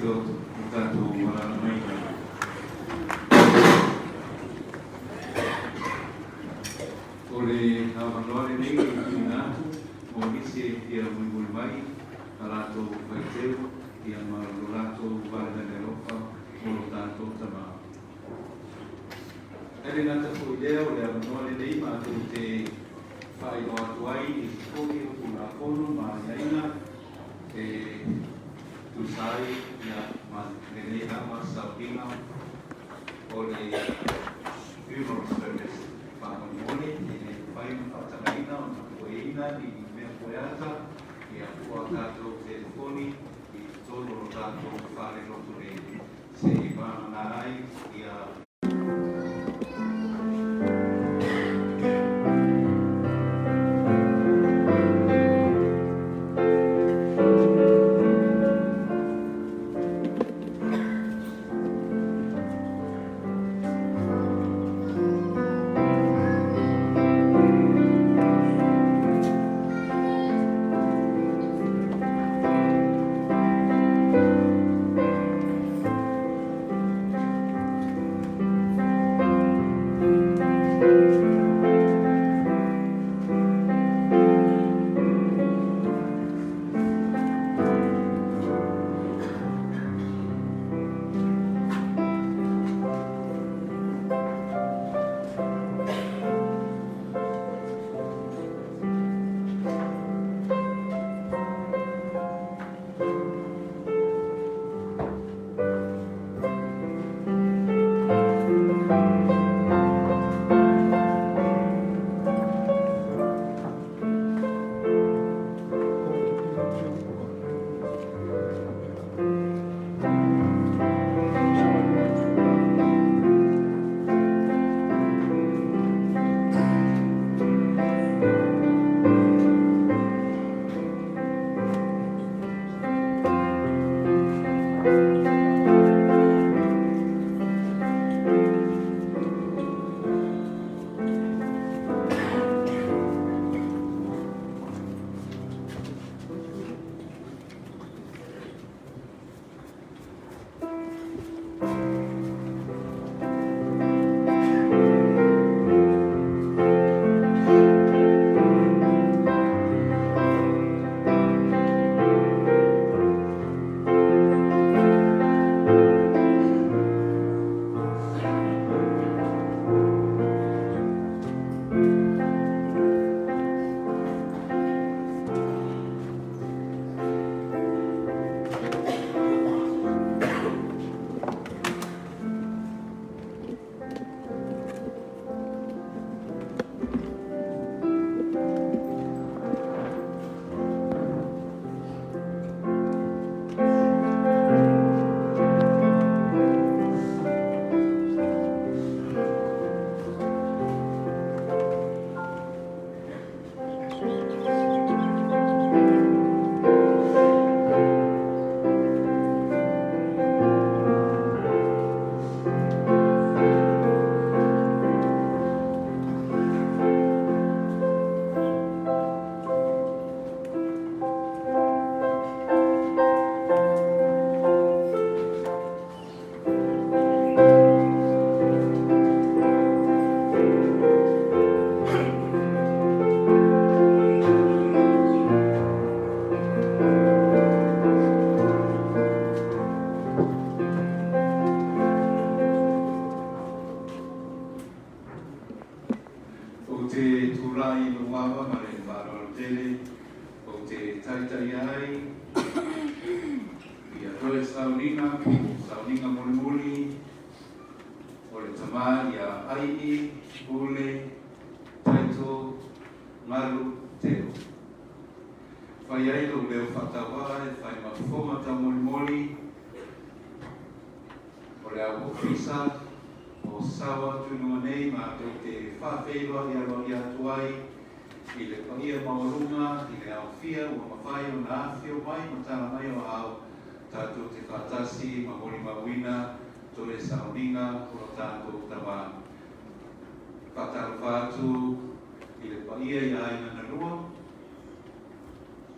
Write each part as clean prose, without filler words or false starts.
taoto ma tatou alaala mai i lalo. O le avanoa lenei e tuuina atu mo nisi e fia mulimuli mai a latou faiteu ia ma lo latou valevale alofa mo lo tatou tama. Ae le gata foi i lea, o le avanoa lenei matou te faailoa atu ai nisi foi o Tulafono ma aiaiga e tusa ai ma lenei lava sauniga o le funeral service. Faamolemole, e le mafai ona faatagaina ona pueina ni mea pueata ia po o a tatou telefoni i totonu o lo tatou falelotu nei se i vagana ai ia Ou te tulai i lou ava ma le faaaloalo tele, ou te taitai ai ia toe sauniga po o sauniga mulimuli o le tama ia Ai'i Pule Taito Galu Teo. Fai ai lou leo faatauvaa e fai ma fofoga taumolimoli o le au ofisa o sao atu i luga nei matou te faafeiloai aloaia atu ai i le paia maualuga i le aofia ua mafai ona afifio mai ma tala mai o aao tatou te faatasi ma molimauina toe sauniga o lo tatou tama. Faatalofa atu i le paia i aiga na lua,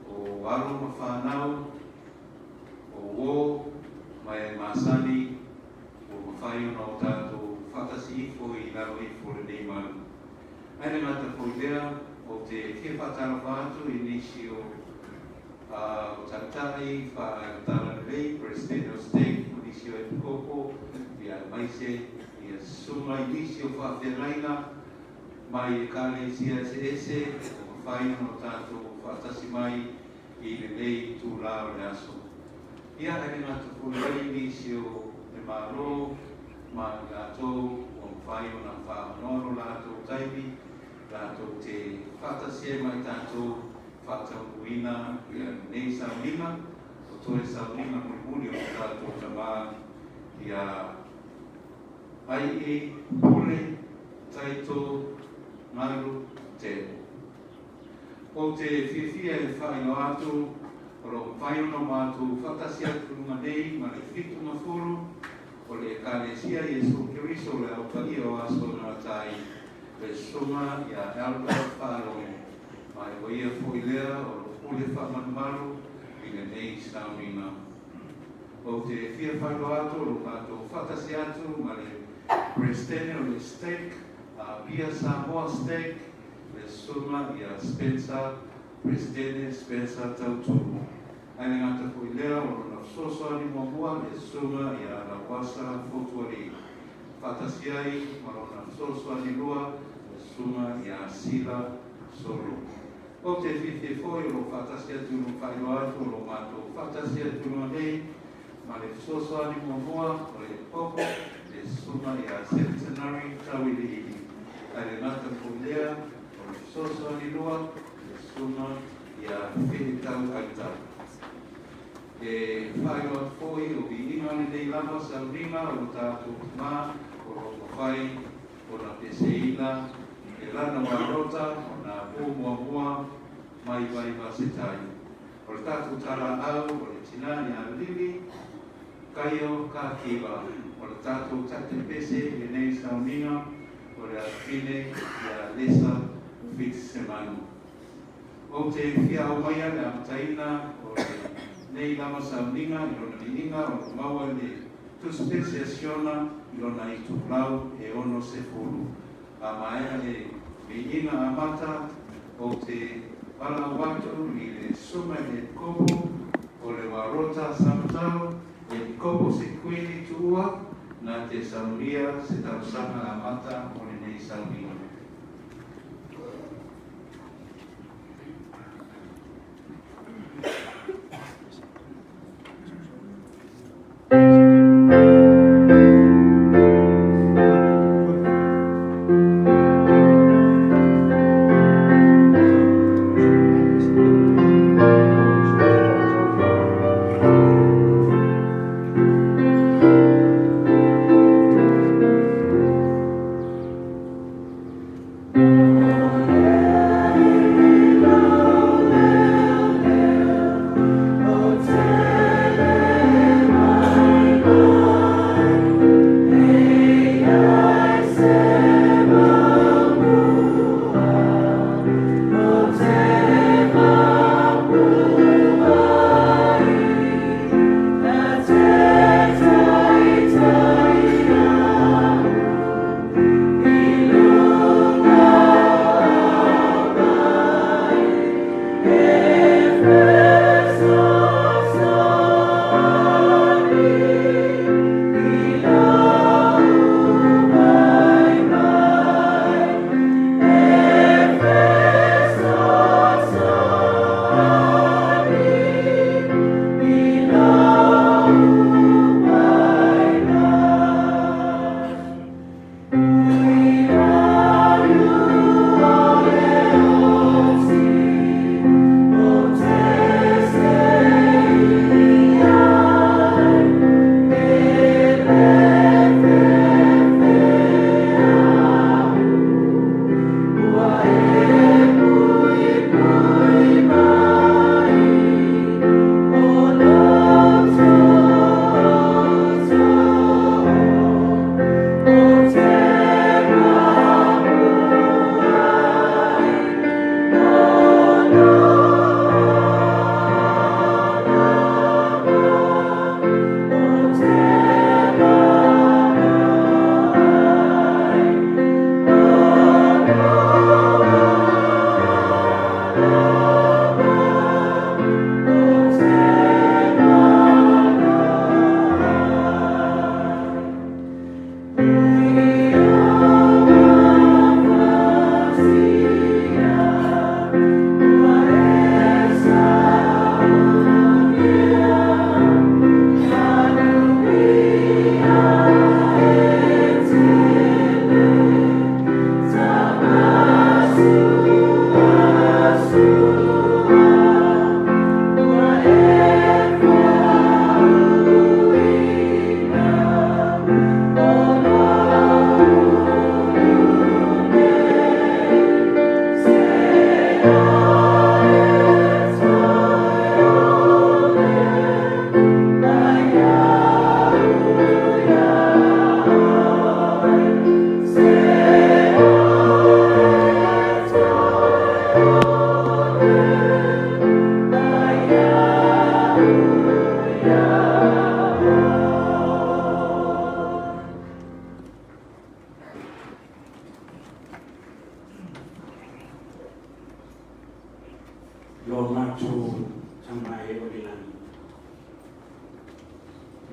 o alo ma fanau, o uo, lea, ou te fia faatalofa atu i nisi o taitai faale-Talalelei, Peresetene o Stake ma nisi o Epikopo, ia aemaise ia susuga i nisi o faafeagaiga mai Ekalesia eseese ua mafai ona tatou faatasi mai i lenei itulā o le aso. Ia, ae le gata foi ai nisi o le Malo ma i latou ua mafai ona faaavanoa lo latou taimi latou te faatasi ai ma i tatou faataunuuina ia lenei sauniga, o toe sauniga mulimuli o le tatou tamā ia Ai'i Pule Taito Galu Teo. Ou te fiafia e faailoa atu o lo o mafai ona matou faatasi atu i luga nei ma le 70 o le Ekalesia Iesu Keriso o le Ao Paia o Aso e Gata ai, le Susuga ia Albert Faalogo, ma o ia foi lea o lo o pule faamalumalu i lenei sauniga. Ou te fia faailoa atu o lo o matou faatasi atu ma le Peresetene o le Stake, Apia Samoa Stake, le Susuga ia Spencer, Peresetene Spencer Tautulu. Ae le gata foi i lea, o lona fesoasoani muamua, le Susuga ia Lauasa Fotualii, faatasi ai ma lona fesoasoani lua, le Susuga ia Sila Solo. Ou te fiafia foi o lo o faatasi atu, faailoa atu o lo o matou faatasi atu i luga nei ma le fesoasoani muamua o le Epikopo, le Susuga ia Centenary Tauiliili. Ae le gata foi i lea, o le fesoasoani lua, le Susuga ia Feetau Aitau. E faailoa atu foi o viiga lenei lava sauniga o lo tatou tamā o lo o mafai ona peseina e lana ualota o nā pō muamua mai Vaivase-tai. O le tatou tala'au o le tinā ia Lili Kaio Kakiva. O le tatou taitaipese i lenei sauniga o le afafine ia Lesa Fitisemanu. Ou te fia aumaia le amataina o lenei lava sauniga i lona viiga o lo o maua i le Tusi Pese a Siona i lona itulau e 60. A maea le viiga amata, ou te valaau atu i le Susuga i le Epikopo o le Uarota Samatau, Epikopo Sekuini Tuua, na te saunia se talosaga amata o lenei sauniga.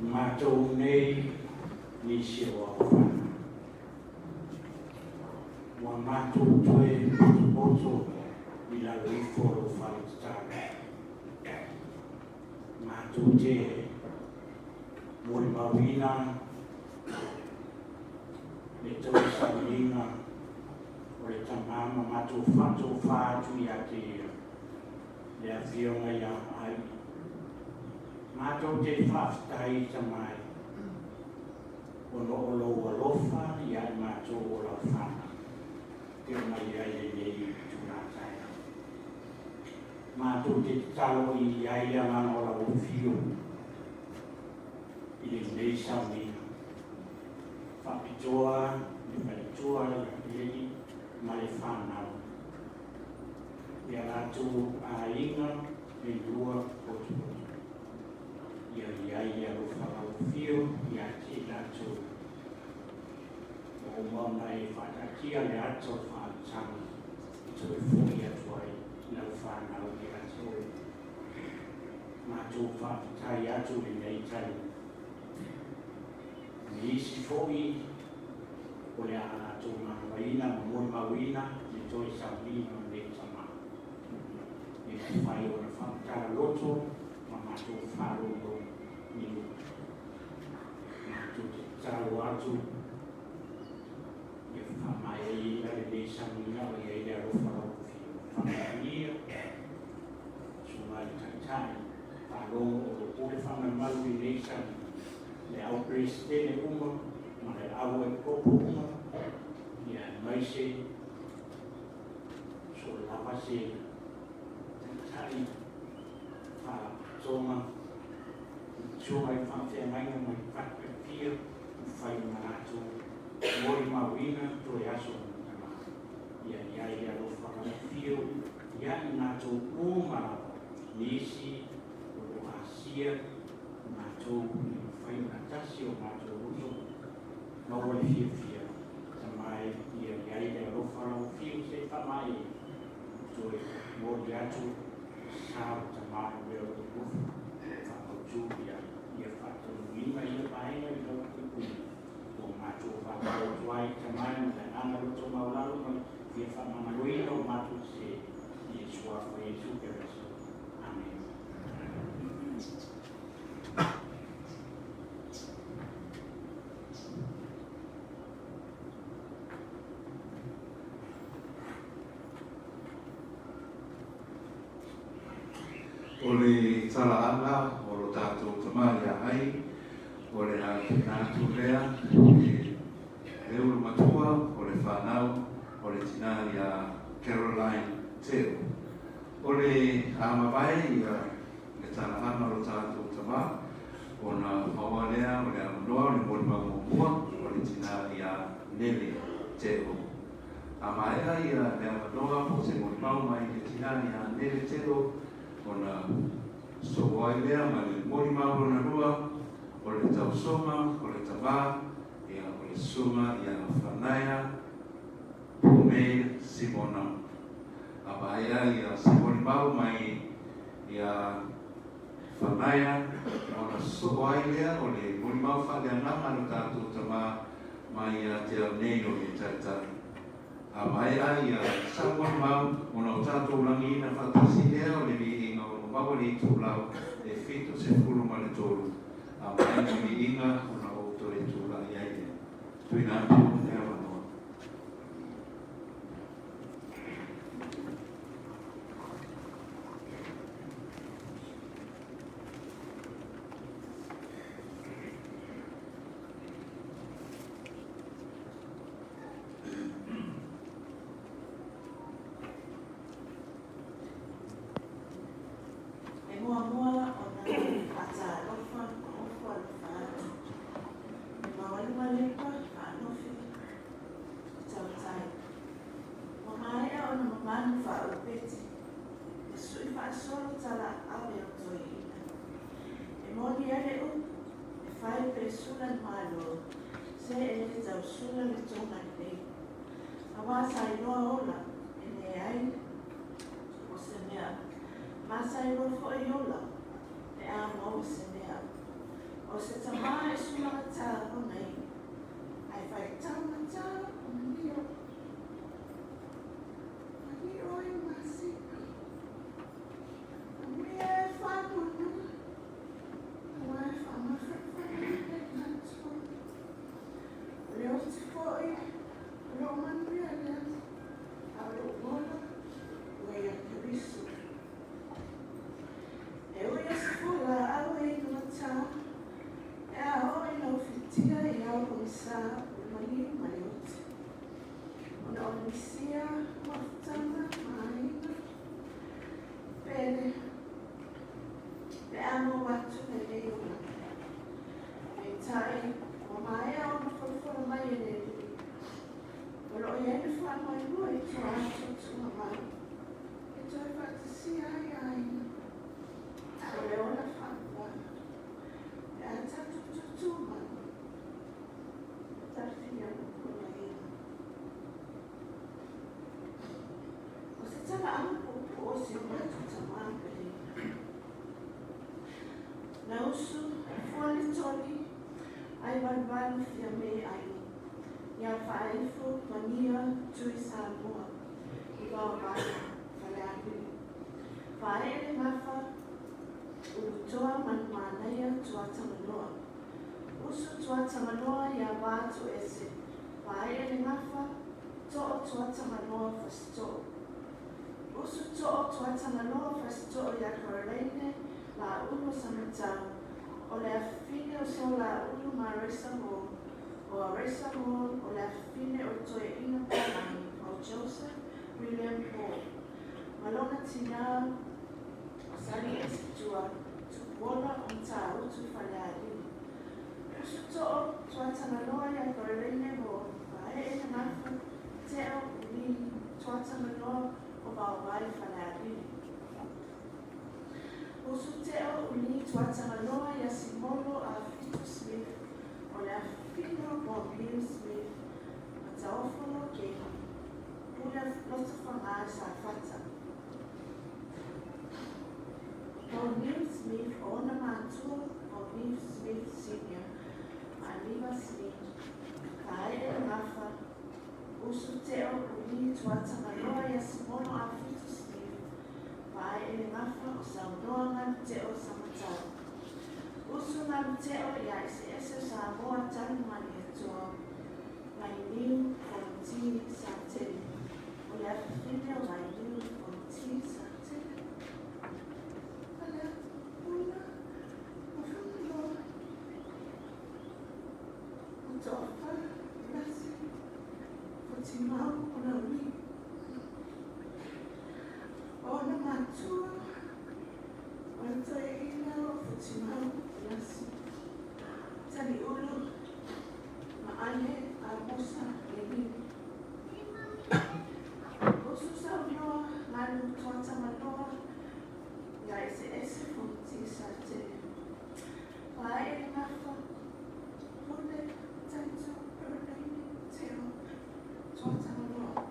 I matou nei nisi o aofaga, ua matou toe potopoto i lalo ifo o lou fale tatalo. Matou te molimauina le toe sauniga o le tama ma matou faatofa atu ia te ia, le afioga ia Ai. Matou te faafetai Tama e, ona o lou alofa ia i matou o lau fanau, e pei ona i ai lenei itula taeao. Matou te tatalo i ai le agaga o lau afio i lenei sauniga. Faapitoa le faletua ia Eli ma le fanau, ia latou aiga e lua potopoto. Ia i ai le alofa o lau afio ia te i latou. Ua uma ona e faataatia le ata o le faautaga e toe foi atu ai lau fanau ia te oe. Matou faafetai atu i lenei taimi. Nisi foi o le a latou manavaina ma molimauina le toe sauniga o lenei tama. E mafai ona faamatala loto ma matou faalogologo i nuu. Matou te tatalo atu ia faamaeaina lenei sauniga o i ai le alofa o lau afio. Faamanuia susuga i le Taitai, faalogo o lo pule faamalumalu i lenei sauniga, le au Peresetene uma ma le au epikopo uma, ia aemaise so lava se taitai faalapotopotoga susuga i faafeagaiga mai fata e fia mafai ona latou molimauina toe aso o tama. Ia i ai le alofa o lau afio ia i matou uma lava, nisi o lo o asia matou i mafai ona tasi o matou loto maua le fiafia Tama e, ia i ai le alofa o lau afio se i faamaea toe moli atu sa o tama i mea o lo o nofo faamautu ia ia faataunuuina ia vaega i lau puipuiga. Ua matou faatau atu ai Tama e ma le agaga loto maualalo ma le fia faamagaloina o matou sese i le suafa o Iesu Keriso. Amene. O le talaaga o lo tatou tama ia Ai, o le a tuuina atu lea i le ulu matua o le fanau o le tina ia Caroline Teo. O le a mavae ia le talaaga o lo tatou tama, ona maua lea o le avanoa o le molimau muamua o le tina ia Nele Teo. A maea ia le avanoa po o se molimau mai le tina ia Nele Teo, ona sosoo ai lea ma le molimau lona lua o le tausoga o le tama, ia o le susuga ia Fanaia Pumei Simona. A maea ia se molimau mai ia Fanaia, ona sosoo ai lea o le molimau faaleagaga a lo tatou tama mai ia te au nei o le Taitai. A maea ia sau molimau, ona o tatou lagiina faatasi lea o le viiga o lo maua i le itulau e 73, a maea le viiga ona ou toe tulai ai lea. Tuuina atu le avanoa. E muamua ona faatalofa ma ofo alofa atu e maualuga lepa faanofi i tautai. Ua maea ona mamanu faaupeti e sui faasolo tala ave o toeaiina. E moni ai le upu, e fai pe sula le Malo, se e le tau sula le toga lenei. Aua sa iloa ola e leai o se mea, ma sa iloa foi ola pe a maua se mea. O se tamā e sulagatā ona iu, ae faitaugata ona lio. Alii oe o masina, amuia e faanoanoa, aua e faamafanafanaina i matua. O le oti foi o lou manuia lea, a o lou ola ua ia Keriso. E ui o se fualaau e inugata, e a oo ina ufitia i ao pogisā o le maliu ma le oti. Ona o le misia mafutaga ma aiga, pele, pe a maua atu lenei olaga. Peitai, ua maea ona folafola mai e le Alii, o lo o i ai le faamoemoe i tua atu o tuugamau e toe faatasia ai aiga, a o le ola faavavau, pe a tatou tutumau, e talafia poloaiga. O se talaaga puupuu o si o matou tamā Pelina. Na usu fua le toli ai valuvalu Fiamē Aiga ia Faaifo Pagia Tui Samoa i Vaovaoa, Falealili. Faaee le gafa Ulutoa Manumanaia Tuatagaloa. Usu Tuatagaloa ia Vatuese, Faaee le gafa Too Tuatagaloa Fasitoo. Usu Too Tuatagaloa Fasitoo ia Caroline Laulu Samatau, o le afafine o Saulaulu ma Resa Hall, o Resa Hall o le afafine o le toeaina palagi o Joseph William Hall, ma lona tinā o Saliese Tua Tupuola o Matautu Falealili. Usu Too Tuatagaloa ia Caroline Hall, Faaee le gafa Teo Uli Tuatagaloa o Vaovai Falealili. Usu Teo Uli Tuatagaloa ia Simolo Afitu Smith, o le afafine o Bob Smith ma Taofono Keni, Pule Lotofaga Safata. Paul Smith o ona matua Paul Smith Senior ma Aliva Smith. Faaee le gafa Usu Teo Uli Tuatagaloa ia Simono Afitu Smith, Faaee le gafa o Saunoa Galu Teo Samatau. Usu Galu Teo ia Eseese o Samoa Talu Malietoa, Vainiu Fonoti Satele, o le afafine o Vainiu Fonoti Satele. Faleapuna ma Fagaloa, o Toafa Lasi Fotimau o Lauli. O ona matua o le toeaina o Fotimau Lasi Taliulu ma Ale Amosa Leniu. Usu Saunoa Galu Tuatagaloa ia Eseese Fonoti Satele. Faaee le gafa Pule Taito Caroline Teo Tuatagaloa.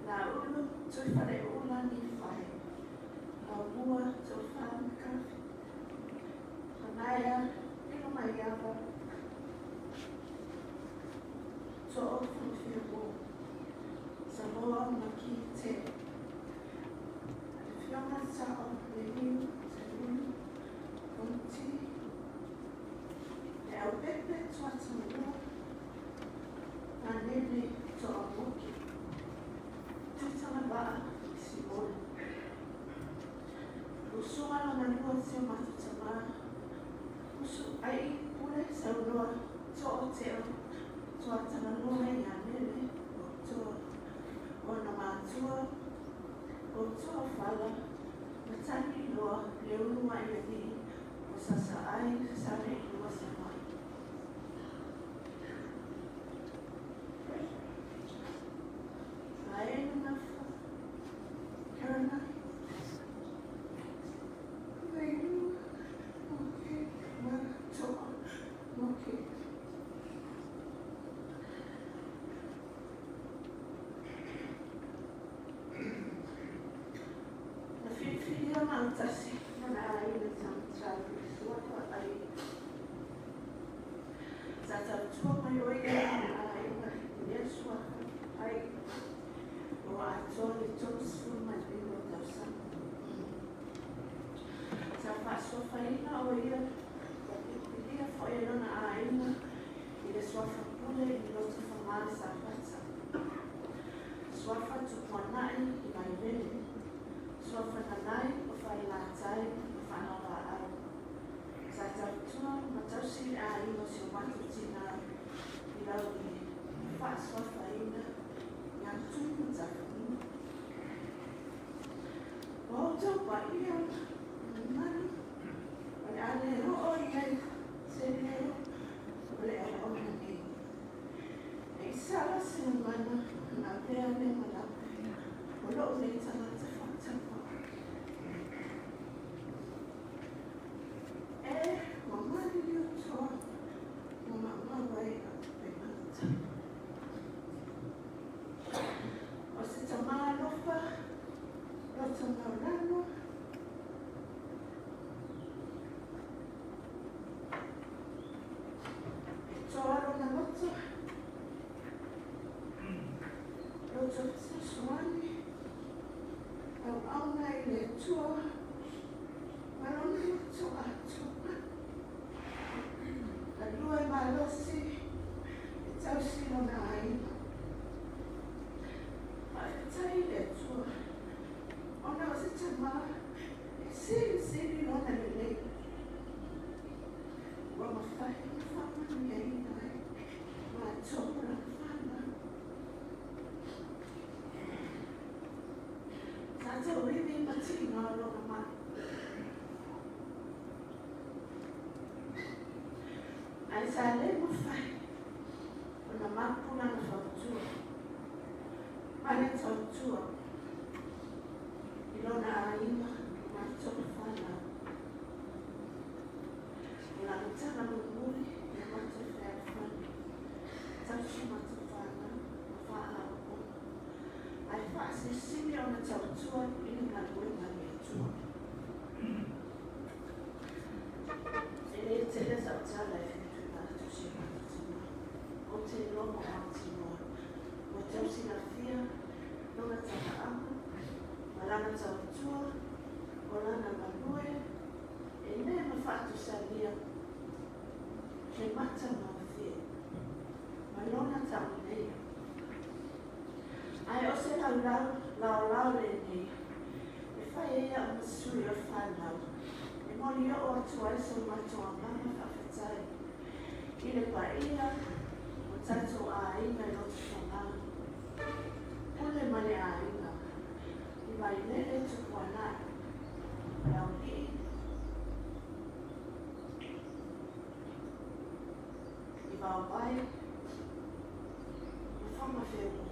Laulu Tuifaleula Nifai. Laumua Tofa Makafi. Manaia Lilomaiava Too Fonofiamō. Samoa Maki Te. Le Fioga Sao Leniu Taliulu Fonoti. Le Aupepe Tuatagaloa. Manene Toamoki. Tuitagavaa Simone. Usuga lona lua si o matou tamā. Usu ai Pule Saunoa Too Teo Tuatagaloa ia Nele o Toa. Ona matua o Toa Fala Mataniloa Leuluaialii o Sasaai Saleilua Savaii. Faaee le gafa Caroline Vailua Moke ma Toa Moke. Na filifilia mautasi lona aiga Samatau i le suafa o Aiga. tautua mai o ia i le aiga i lea suafa ai ua atoa le 35 tausaga. Sa faasoafaina o ia ua pilipilia foi e lona aiga i le suafa Pule i Lotofaga Safata, suafa Tupuanai i Vailele, suafa Nanai o Falelatai ma Fanavaau. Sa tautua ma tausi le aiga o si o matou tina i Laulii ma faasoafaina ia Tui ma Tafanua. Ua outou paia ma mamalu, o le a le oo i ai se leo o le auauna nei. E i sala se gagana na avea lea ma lape o lou nei tagata faatauvaa. E ua maliliu toa ua maumau ai au upegata. O se tama alofa, loto maulalo, E toa lona loto, loto fesoasoani, auauna i le Atua ma lona loto atoa. Galue malosi e tausi lona aiga. Faafetai i le Atua ona o se tama e silisili lona lelei. Ua mafai ona faamanuiaina ai matou ma lana fanau. Sa tauivi ma tiga o lona mai. Ae sa le mafai ona mapu lana fautua ma le tautua i lona aiga ma matou fanau. O lana tala mulimuli ia matou fealofani, tausi matou fanau ma faaaooga, ae faasilisili ona tautua i le galuega a le Atua. E le tele sau tala e fia tuuina atu i si o matou tina. Ou te iloa ma mautinoa ua tau silafia lona talaaga ma lana tautua o lana galue e le ma faatusalia le matagofie ma lona tauleleia. Ae o se laulau laolao lenei e fai ai au ma sui o le fanau e molioo atu ai so matou agaga faafetai i le paia o tatou aiga i Lotofaga, Pule ma le aiga i Vailele Tupuanai, Laulii, i Vaovai ma Fagafeuo.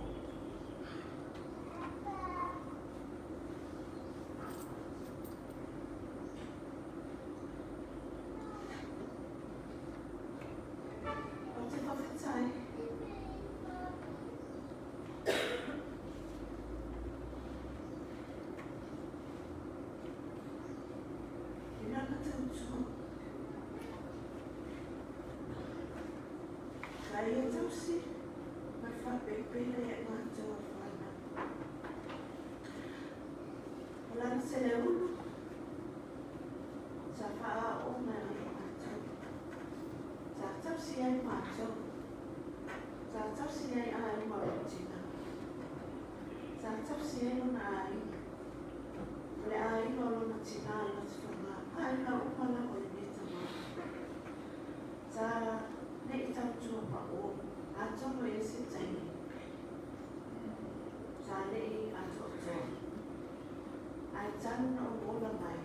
Ou te faafetai. I lana tautua. Sa ia tausi ma le faapelepele ia i matou a fanau. O lana seleulu, sa faaooga ia i matou. Sa tausi ai matou. Sa tausi ai aiga o lou tina. Sa tausi ai lona aiga. O le aiga o lona tina i Lotofaga, aiga uma lava o lenei tama. Sa ne i tautua pao, atonu e i ai se taimi sa le i atoatoa. Ae talu ona ou ola mai,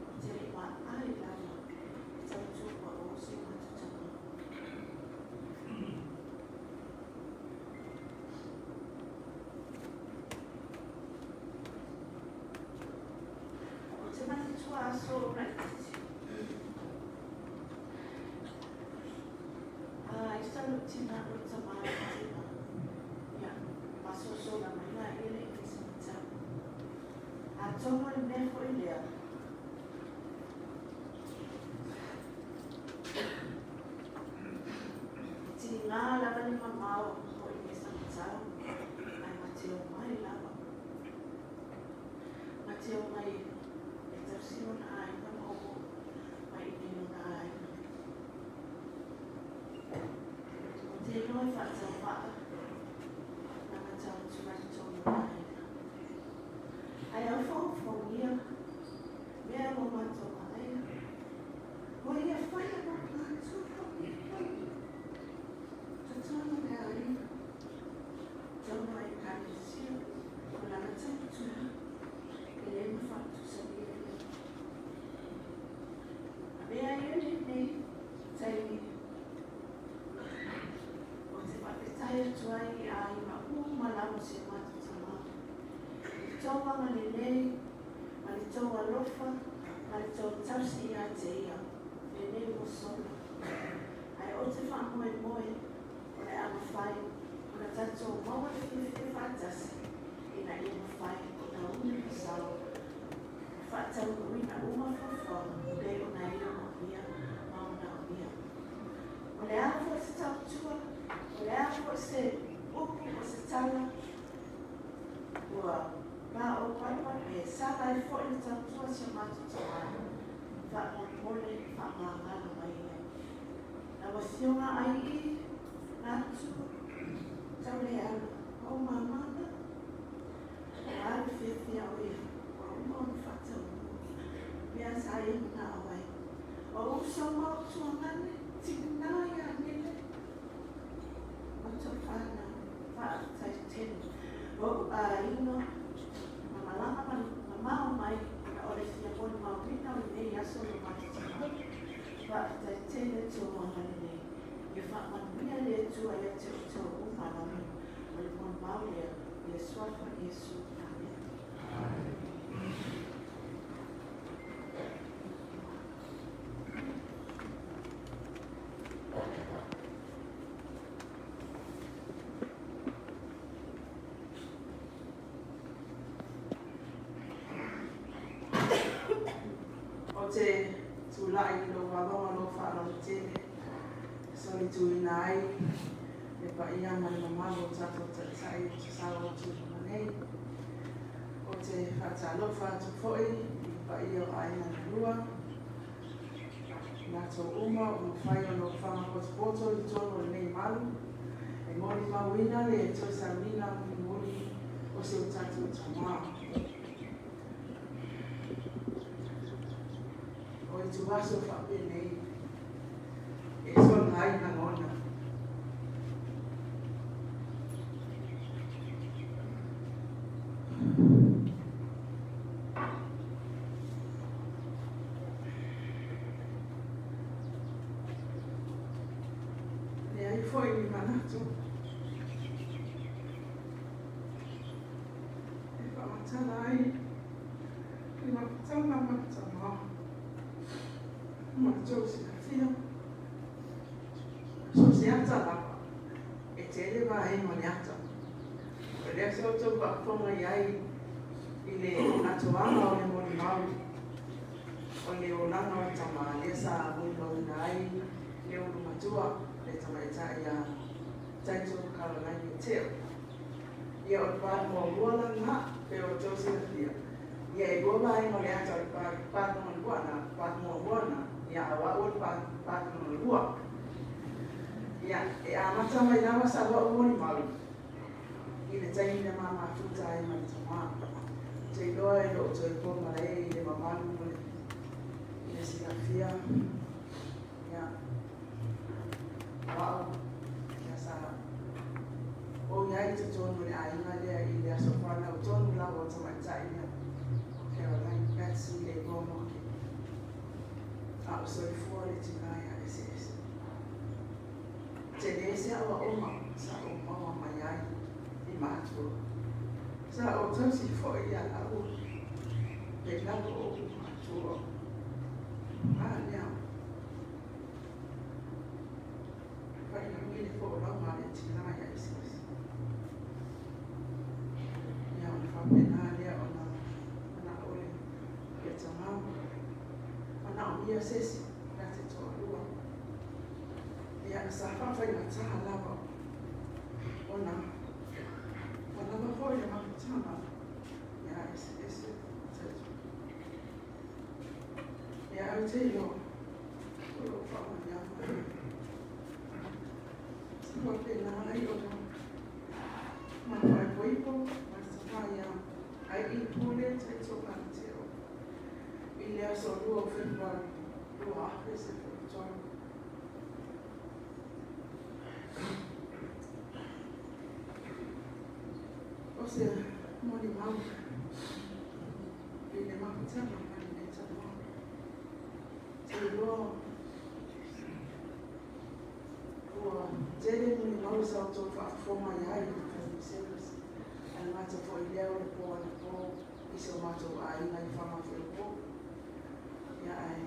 ou te le i vaai lava i tautua pao si o matou tama. Ou te manatua aso o laitiiti. A i sa lou tina o le tama a le tina, ia, masosola mai laia le i fai se matau. Atonu o le mea foi lea, le mamao o i nei sagatau, ae ma te omai lava. Ma te omai e tausi lona aiga ma o'o mai i inei lona aiga. Ou te iloa e faatauvaa lana tautua i totonu o le aiga. Ae aufoaufogia mea ua matou vaaia, ua ia faia mo matou totonu o le aiga, totonu o Ekalesia, o lana tautua e le mafatusalia ia. Avea ia lenei taimi ou te faafetai atu ai i aiga uma lava o si o matou tamā, i le tou agalelei ma le tou alofa ma le tou tausi ia te ia i lenei ua sola. Ae ou te faamoemoe o le a mafai ona tatou maua le fiafia faatasi ina ia mafai ona umi le sao ma faataunuuina uma fuafuaga pei ona ia moomia ma manaomia. O le a foi se tautua, o le a foi se upu o se tala, ua paopapa pe sala ai foi le tautua a si o matou tamā, faamolemole faamagalo mai ia. Lau Afioga Ai'i, Natu, Taulealu, o ou mama na, ua alu fiafia o ia, ua uma ona faataunuu mea sa ia manao ai. O uso ma ou tuagane, tina ia Nele, ma tou fanau, faafetai tele. O ou aiga, na malaga mamao mai ona o le fia molimauina o lenei aso i lo matou tamā. Faafetai tele tou agalelei. Ia faamanuia le Atua ia te outou uma lava. O le molimau lea i le Suafa o Iesu. Amene. Ou te tulai i lou ava ma lou faaaloalo tele e solituina ai le paia ma le mamalu o tatou Taitai o te sao atu i luma nei. Ou te faatalofa atu foi i le paia o aiga na lua, i latou uma ua mafai ona ofaga potopoto i totonu o lenei malu e molimauina le toe sauniga mulimuli o si o tatou tamā. O ituaso faapenei e sola ai lagona. Leai foi ni manatu e faamatala ai le mafutaga ma le tamā ma le tou silafia. So o se ata lava, e tele vaega o le ata. O lea sa outou faafofoga i ai i le atoaga o le molimau o le olaga o le tama lea sa molimauina ai le ulu matua le tamaitai ia Taito Caroline Teo. Ia o le part muamua la lena, pei o outou silafia, ia e lua vaega o le ata o le part lona lua na, part muamua na, ia a o au o le part lona lua. Ia, e amata mai lava sau au molimau i le taimi na ma mafuta ai ma le tamā. Ou te iloa e le o toe po malae i le mamalu ma le i le silafia, ia, o au, ia sa ou i ai i totonu o le aiga lea i le aso fanau tonu lava o tamaitai lea o Caroline Patsy Leiloa Moke, a o soifua le tina ia Eseese. Tele se aoaoga sa ou maua mai ai i matua. Sa ou tausi foi ia laua pei lava o ou matua. A lea, fai lagi le folauga a le tina ia Eseese. Ia ona faapena lea ona manao le tamā, manaomia se isi la te toalua. Ia, sa faafaigata lava Ona ua lava foi le mafutaga ia eseese Ia ou te iloa o loo faamanuiaga sa faapena ai ona mafaaipoipo ma le tama ia Ai Pule Taito Galateo i le aso 2 o Fepuari 2013. O se molimau i le mafutaga ma lenei tama. Te iloa ua tele molimau sa outou faafofoga i ai i le family service, ae le gata foi i lea o le po anapo i si o matou aiga i Fagafulu. Ia ae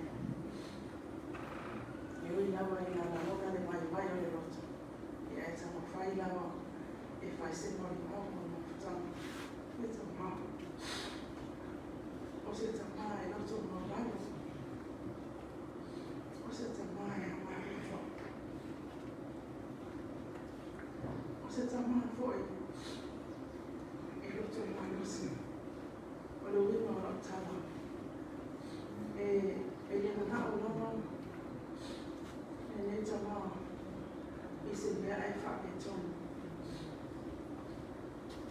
e ui lava ina lagona le vaivai o le loto, ia e taumafai lava e fai se molimau mo le mafutaga le tama. O se tama e loto maualalo, o se tama e agaalofa, o se tama foi e loto malosi. O le uiga o lau tala, e le manao lava lenei tama i se mea e faapetonu.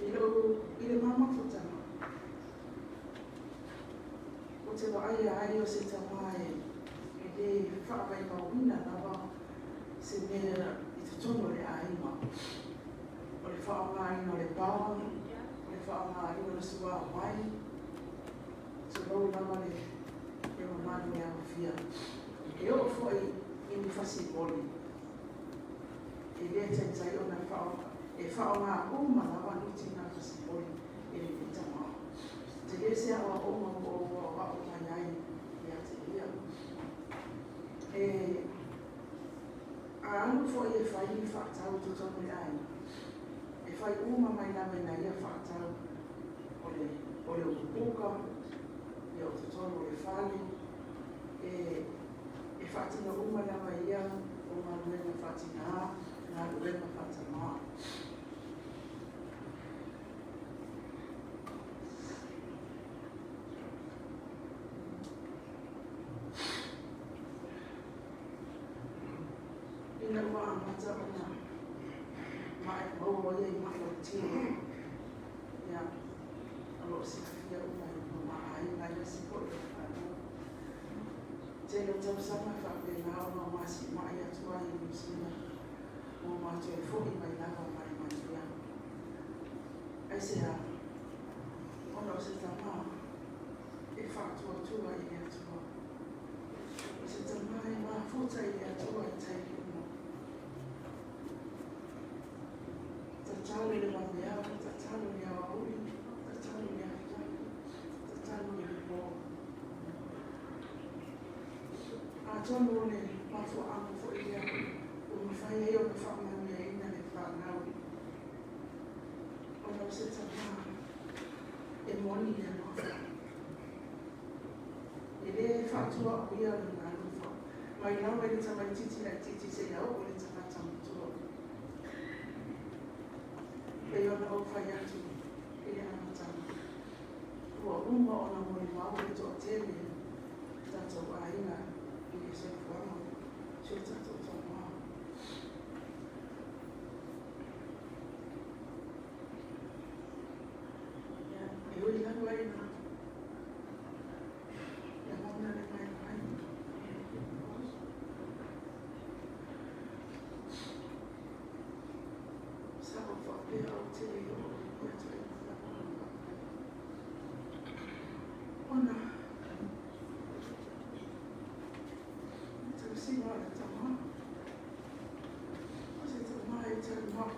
I le mamafutaga, o te vaaia ai o se tama e lē faavaivauina lava se mea i totonu o le aiga. O le faaaogaina o le power, o le faaaogaina o le suavai, tulou lava le mamalu o le aofia. E oo foi i ni fasimoli, e le taitai ona e faaaoga uma lava ni tina fasimoli e lenei tama. Te le se aoaoga ua ou aoao mai ai ia te ia. E a alu foi e fai ni faatau i totonu o le aiga, e fai uma mai lava ina ia faatau o le upupuka, ia o totonu o le fale, e faatino uma lava ia o galuega faatinā, galuega faatamā. Ina ua amata ona maumau ia i mai o le tino, ia, o loo silafia uma e ma aiga aemaise foi o le fanau. Tele o tausaga faapena ona masima'i atu ai i Niu Sila ua matou fo'i mai lava ma le manuia. Aisea? Ona o se tama e faatuatua i le Atua. O se tama e mafuta i le Atua i taimi uma. Tatalo i le vaveao, tatalo i le aoauli, tatalo i le afiafi, tatalo i le po. Atonu o le mafuaaga foi lea ua mafai ai ona faamanuiaina le fanau, ona o se tama e moni le alofa. E lē faatuaʻuia lona alofa mai lava i le tamaititi laititi seia oo i le tagata matua. Pei ona ou fai atu i le amataga, ua uma ona molimau le toatele tatou aiga i le soifuaga o si o tatou tama. E ui lava ina lagona le vaivai, sa ou faapea ou te le oo i ia taimi lagona vaivai, ona tausiga o le tama, o se tama e taumau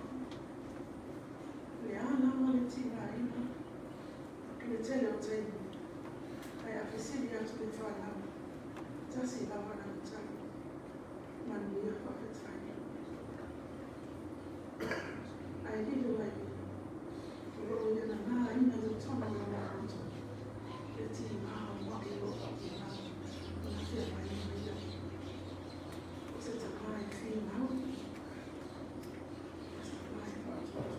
le a lava le tigaina i le tele o taimi. Ae a fesili atu le fanau, tasi lava lana tali: manuia, faafetai. Ae lilo ai o loo ia nanāina i totonu o lona loto le tigā o ma'i o loo faapena ona feagai ma ia. O se tama e finau, o se tama e faatuatua.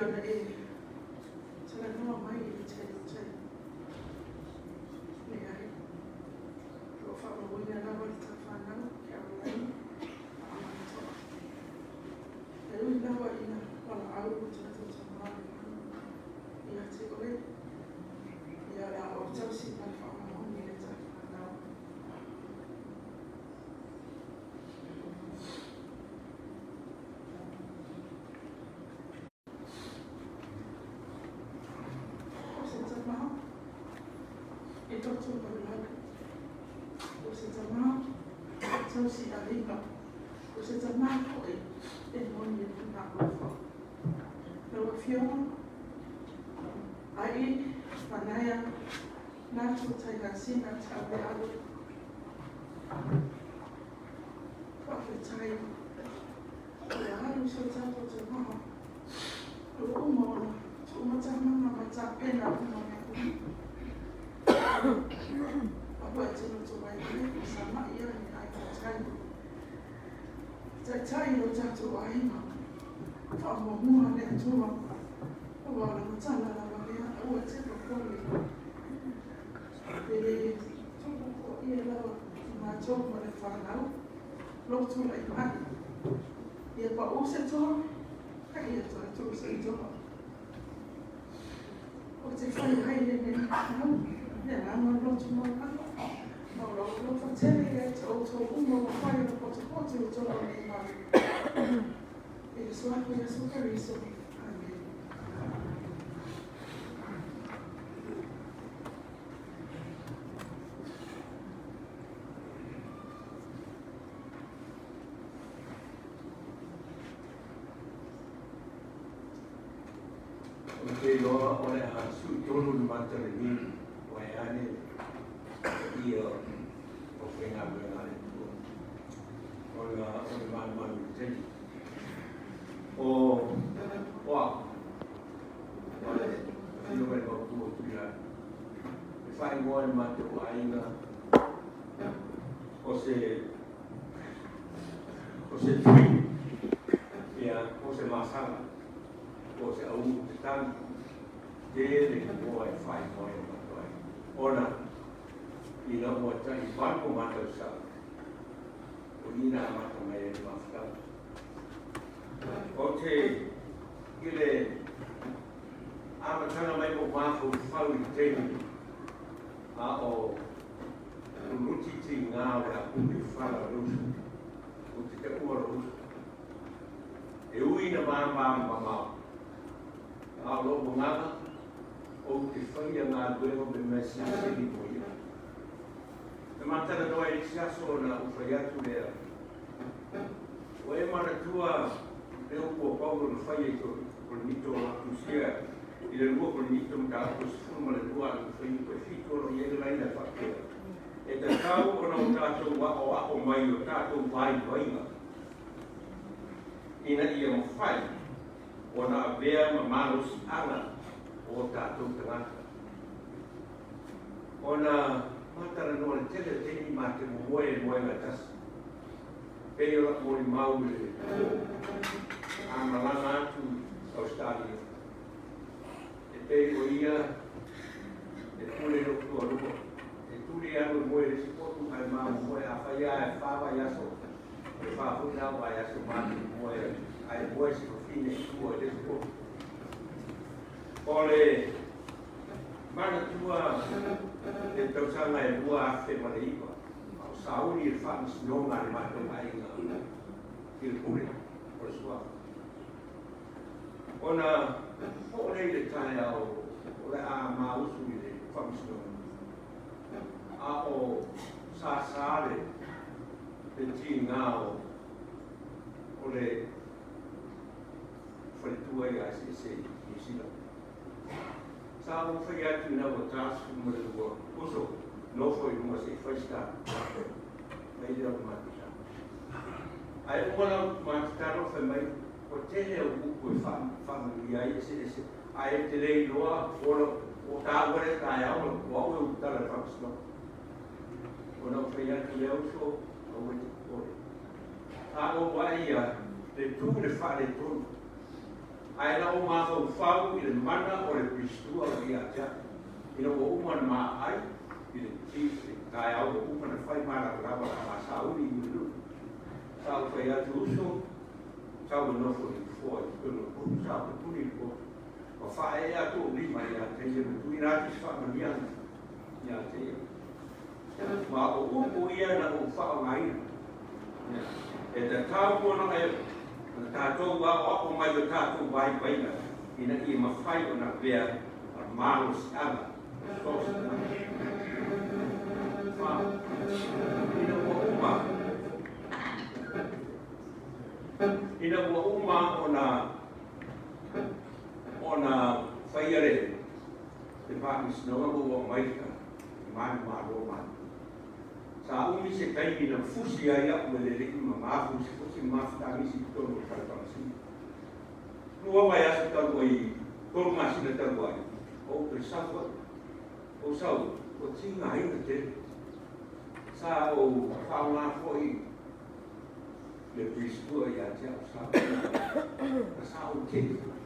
ona e talanoa mai i le tai. Leai. O lo o faamauina lava le ta fanau, Caroline Faamamatoa. E ui lava ina valaau lo tatou Tama i le lagi ia te oe, ia o le a ou tausi ma le faamaoni i le ta fanau. O se tama e loto maualalo, o se tama tausi aiga, o se tama foi e moni lona alofa. Lau Afioga, Ai Manaia Nato Taigasina Taulealu, faafetai ua alu si o tatou tama, ua uma ona tuumatamaga ma tapena uma mea uma. Aua e te lotovaivai ma samai ai aiga tai. Taitai o tatou aiga, faamuamua le Atua, aua o lana tala lava lea, aua e te popole. E le tuputupuaia lava i matou ma le fanau lou tulai mai. Ia pau se toa, a ia toe tu se toa. Ou te fai ai lenei mau, le agaga loto maualalo, ma o lou alofa tele ia te outou uma ua fai ona potopoto i totonu o lenei malu. I le Suafa o Iesu Keriso. Amene. Ou te iloa o le a sui tonu le mata o le niu vaeane le paia o faigaluega a le Atua ona o le malumalu i le taimi. O o au, o le afioga i le Maopu o Tuilagi, e faaigoa e le matou aiga o se o se tui, ia, po o se masaga, po o se auu tatagi, tele igoa e faaigoa ai e le matou aiga, ona ina ua tai 8 o ma tausaga, o i na amata mai ai le mafutaga. Ou te i le amataga mai lou mafaufau i le taimi a o luluti tiga o le apulu i fala o le uso, ou te taua lou uso. E ui ina mamamamao, a o lou agaga, ou te faia galuega o mea selesele mo ia. Na matalanoa i le isi aso ona ou fai atu lea, ua e manatua le upu a Paulo na faia i Korinito o tusia i le 2 Korinito mataupu 12 a le fuaiupu e 7 o lo o i ai le laina e faapea, e tatau ona o tatou aoao mai o tatou vaivaiga ina ia mafai ona avea ma malosiaga o tatou tagata. Ona matalanoa le tele o taimi ma te momoe e moega tasi. Pei o lau molimau i le po, a malaga atu i Australia, e pei o ia e pule i lou tualua. E tuli alu e moe i le isi potu ae ma momoe a fai lava e 4 vaiaso, o le 4 foi la o vaiaso ma te momoe ae moe si fafine i tua i le isi potu. O le manatua le tausaga e 2009, a o sauni i le faamasinoga a le matou aiga i le pule o le suafa. Ona oo lea i le taeao o le a mausu i le faamasinoga, a o sasa le tiga o le faletua ia eseese i Niu Sila. Sa ou fai atu ina ua ta 12, uso, nofo i luga se i fai se tatalo. Mai lea o le matou tatalo. Ae uma lau matou tatalo fai mai, ua tele au upu e faamanuia ai eseese, ae e te le iloa o taua lea taeao o au e ulutala i le faamasinoga. Ona ou fai atu lea, uso, aua e te popole. A ou vaai ia le tu i le faaletonu, Ae na ou mafaufau i le mana o le Pilistua ua ia te au, ina ua uma ona maai i le ti i le taeao ua uma ona fai malamalama o le a ma sauni i Mulinuu. Sa ou fai atu, Uso, sau e nofo i le nofoa i totonu o le potu. Sa ou tapuni i le potu ma faaee atu ou lima ia te ia ma tuuina atu se faamanuiaga ia te ia. Ma o upu ia na ou faaaogaina, e tatau ona tatou aoao mai o tatou vaivaiga ina ia mafai ona avea ma malosiaga o so o se tagata. Ina ua uma, ina ua uma ona ona faia le le faamasinoga ma ua aumai le manumalo mai. Sa umi se taimi na fusi ai a'u e le alii ma mafusifusi ma mafutagisi i totonu o le fale faamasino. Lua vaiaso talu ai, tolu masina talu ai, ou toe sau foi. Ou sau, ua tigaina tele. Sa ou faaaoga foi le Pilistua ia te a'u sa ou na sa ou tele foi.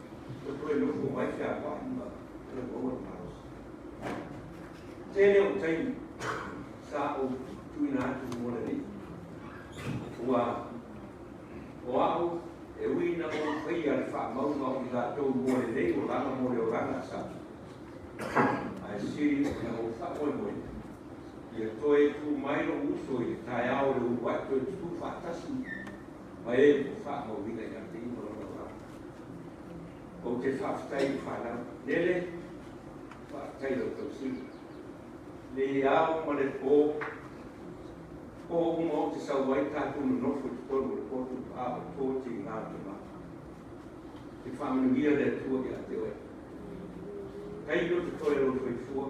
Ua toe nofo mai fealuai ma toe maua le malosi. Tele o taimi sa ou tuuina atu mo le Alii. Ua o a'u e ui ina ou faia le faamauga o i latou mo lenei olaga mo le olaga a sa, ae sili ona ou faamoemoe ia toe tu mai lou uso i le taeao o le uluai toe tutū faatasi ma e ua faamauina ia te ia ma lona olaga. Ou te faafetai i le fanau. Lele, faafetai i lau tausiga. Le ao ma le po, po uma ou te sau ai tatou nonofo i totonu o le potu a o to tiga o te mata. Te faamanuia le Atua ia te oe. Tailo te toe o lou soifua,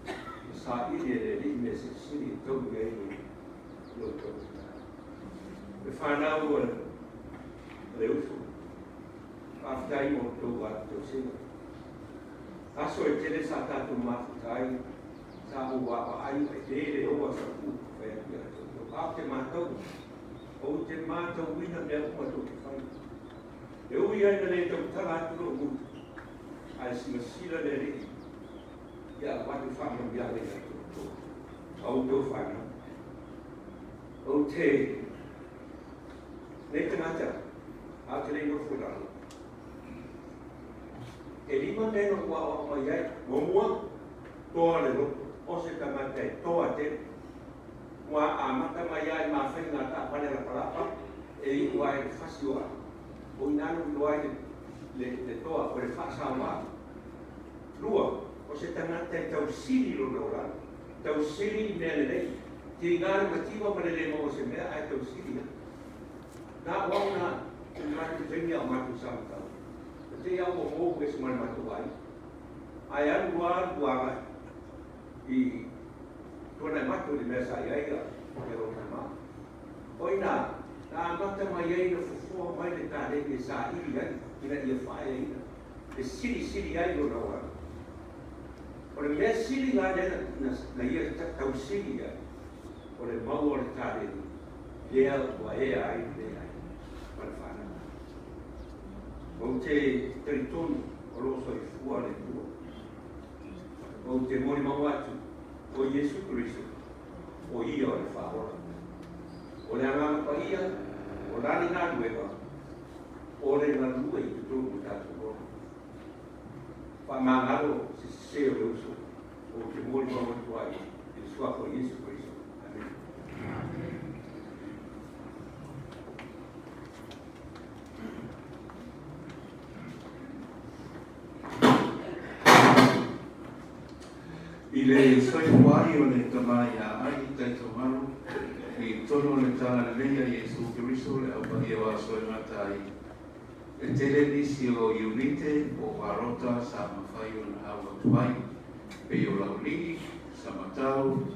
ma saili e le Alii mea silisili e taui ai lou tausiga. Le fanau a le uso, faafetai mo le tou tausiga. Aso e tele sa tatou mafuta ai, sa ou vaavaai e le le oa sau upu fai atu ia te outou. A o te matau, ou te matauina mea uma tou te fai. E ui ai na le tautala atu lou gutu, ae silasila le Alii ia avatu faamanuiaga ia te outou, a outou fanau. Ou te nei tagata, a ou te le i nofo i lalo. E lima mea na ou aoao mai ai. Muamua, toa le loto. O se tagata e toa tele. Ua amata mai lava i mafaiga a taavale lapalapa e iu ai i le fasi o au. O i ina na ou iloa ai le toa, o le faasaoa. Lua, o se tagata e tausili lona olaga, tausili i mea lelei. Tiga le mativa ma le le maua o se mea ae tausili lava. Na o au na i le matou taimi a o matou sa matau. Na te i a ua mou ese ma le matou aiga. Ae alu lava alu agai i Tuanaimato i le mea sa i ai ia lou tama. O i ina na amata mai ai ona fofoa mai le taleni e saili ai ina ia faaeaina, e silisili ai lona olaga. O le mea sili la lea na ia tausili ai, o le maua o le taleni lea ua ea ai le leai ma le fanau. Ou te talitonu o lo o soifua le Atua. Ou te molimau atu, o Iesu Keriso, o Ia o le Faaola. O le Agaga Paia, o lana galuega, o le galue i totonu o tatou ola. Faamagalo se sese o le uso, ou te molimau atu ai i le Suafa o Iesu Keriso. Amene. I le soifua ai o le Tama ia Ai Taitomalu, i totonu o le Tagalelei a Iesu Keriso le Au Paia o Aso e Gata ai, e tele nisi o iunite po o palota sa mafai ona au atu ai, pei o Laulii, Samatau,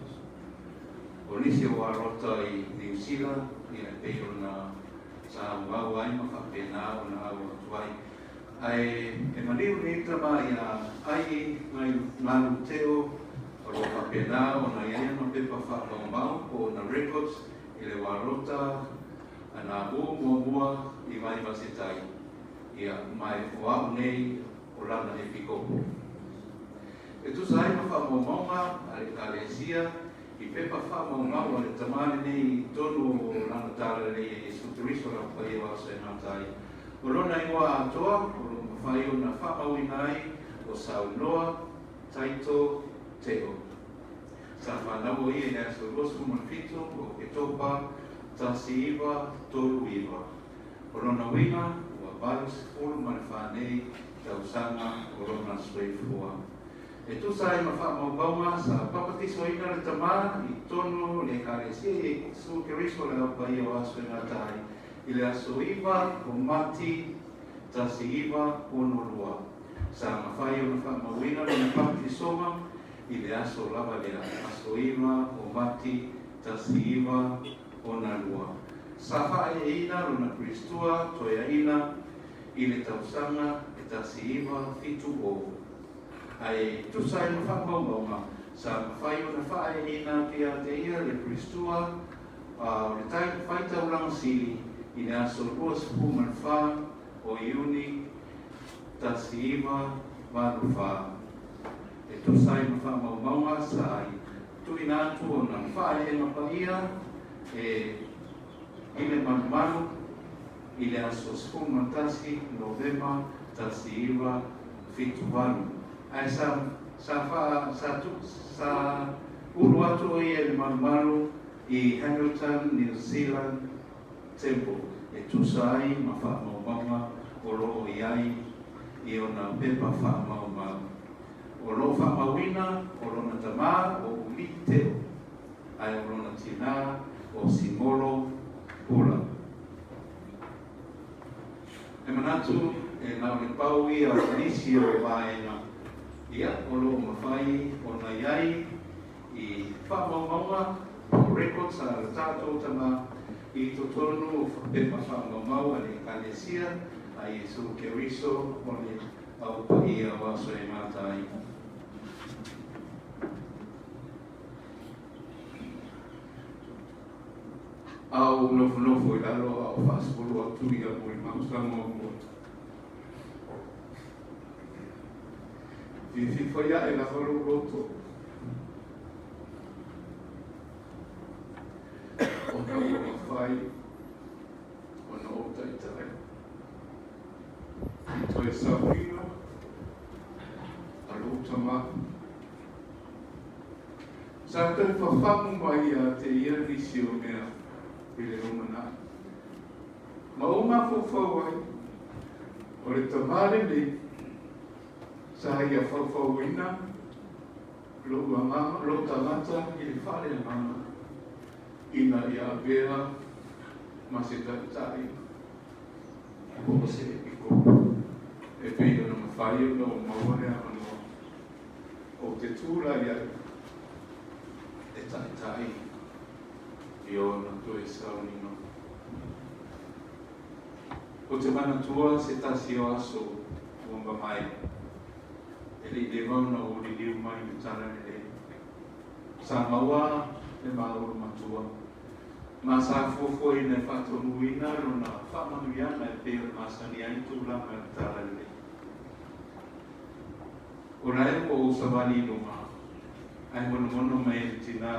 o nisi o palota i Niu Sila, ia e pei ona sa auau ai ma faapena ona au atu ai. Ae e maliu nei tama ia Ai Ngalu Teo o lo o faapena ona i ai ana pepa faamaumau po o ona records i le walota a nā mū muamua i mai ma se tai. Ia, ma o a'u nei o lana epikopo. E tusa ai ma faamaumauga a le Ekalesia i pepa faamaumau a le Tama lenei i totonu o lana Talalelei a Iesu Keriso le Au Paia o Aso e Gata ai. O lona igoa atoa o lo o mafai ona faamauina ai o Saunoa Taito Teo. Sa fanau o ia i le aso 27 o Oketopa 1939. O lona uiga, ua 84 nei tausaga o lona soifua. E tusa ai ma faamaumauga, sa papatisoina le Tama i totonu o le Ekalesia Iesu Keriso le Au Paia o Aso e Gata ai i le aso 9 o Mati 1962. Sa mafai ona faamauina lona papatisoga i le aso lava lea, aso 9 o Mati 1962. Sa faaeeina lona Peristua toeaina i le tausaga e 1970. Ae tusa ai ma faamaumauga, sa mafai ona faaeeina atu ia te ia le Peristua o le Faitaulaga Sili i le aso 24 o Iuni 1984. E tusa ai ma faamaumauga, sa tuuina atu ona faaeeega paia e i le malumalu i le aso 11 Novema 1978. Ae sa sa faa sa tu sa ulu atu o ia i le malumalu i Hamilton, New Zealand Temple e tusa ai ma faamaumauga o lo o i ai i ona pepa faamaumau. O lo o faamauina o lona tamā o Ulii Teo, ae o lona tinā o Simolo Pula. E manatu e na o le pau ia o nisi o vaega ia o lo o mafai ona i ai i faamaumauga po o records a le tatou tama i totonu o pepa faamaumau a le Ekalesia a Iesu Keriso o le Au Paia o Aso e Gata ai. A ou nofonofo i lalo a o faasolo atu ia molimau Samoa muamua. Fiafia fai aʻe lava lou loto ona ua mafai ona ou taitai i toe sauniga a lou tama. Sa tau fafamu mai ia te ia nisi o mea i le lumanai. Ma ou mafaufau ai, o le tama lenei sa ia faufauina lou agaga, lou tagata i le faaleagaga ina ia avea ma se taitai po o se epikopo e pei ona mafai ona ou maua le avanoa ou te tulai ai e taitai i ona toe sauniga. Ou te manatua se tasi o aso ua mavae, e le i leva ona ou liliu mai i le tala lelei. Sa maua le ma olomatua, ma sa fuafuaina e faatonuina lona faamanuiaga e pei ona masani ai tulaga i le tala lelei. O la e ua ou savali i luga, ae monomono mai e le tinā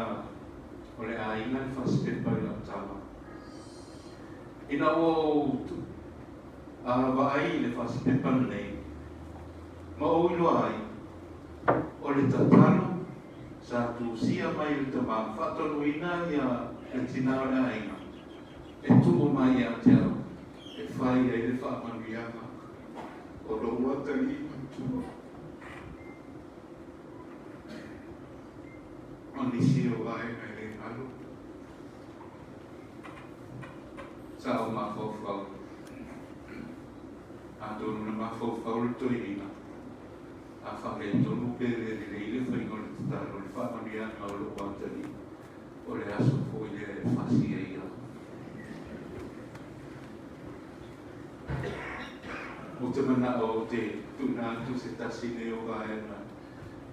o le aiga le fasipepa i lau tama. Ina ua ou vaai i le fasipepa lenei, ma ou iloa ai, o le tatalo sa tusia mai e le tama faatonuina ia le tinā o le aiga e tuu mai ia te au e fai ai le faamanuiaga o lou atalii matua. O nisi o vaega e le galo. Sa ou mafaufau. Atonu na mafaufau le toeaina, a faaletonu pe le lelei le faiga o le tatalo, le faamanuiaga o lou atalii, o le aso foi lea e fasi ai au. Ou te manao ou te tuuina atu se tasi nei o vaega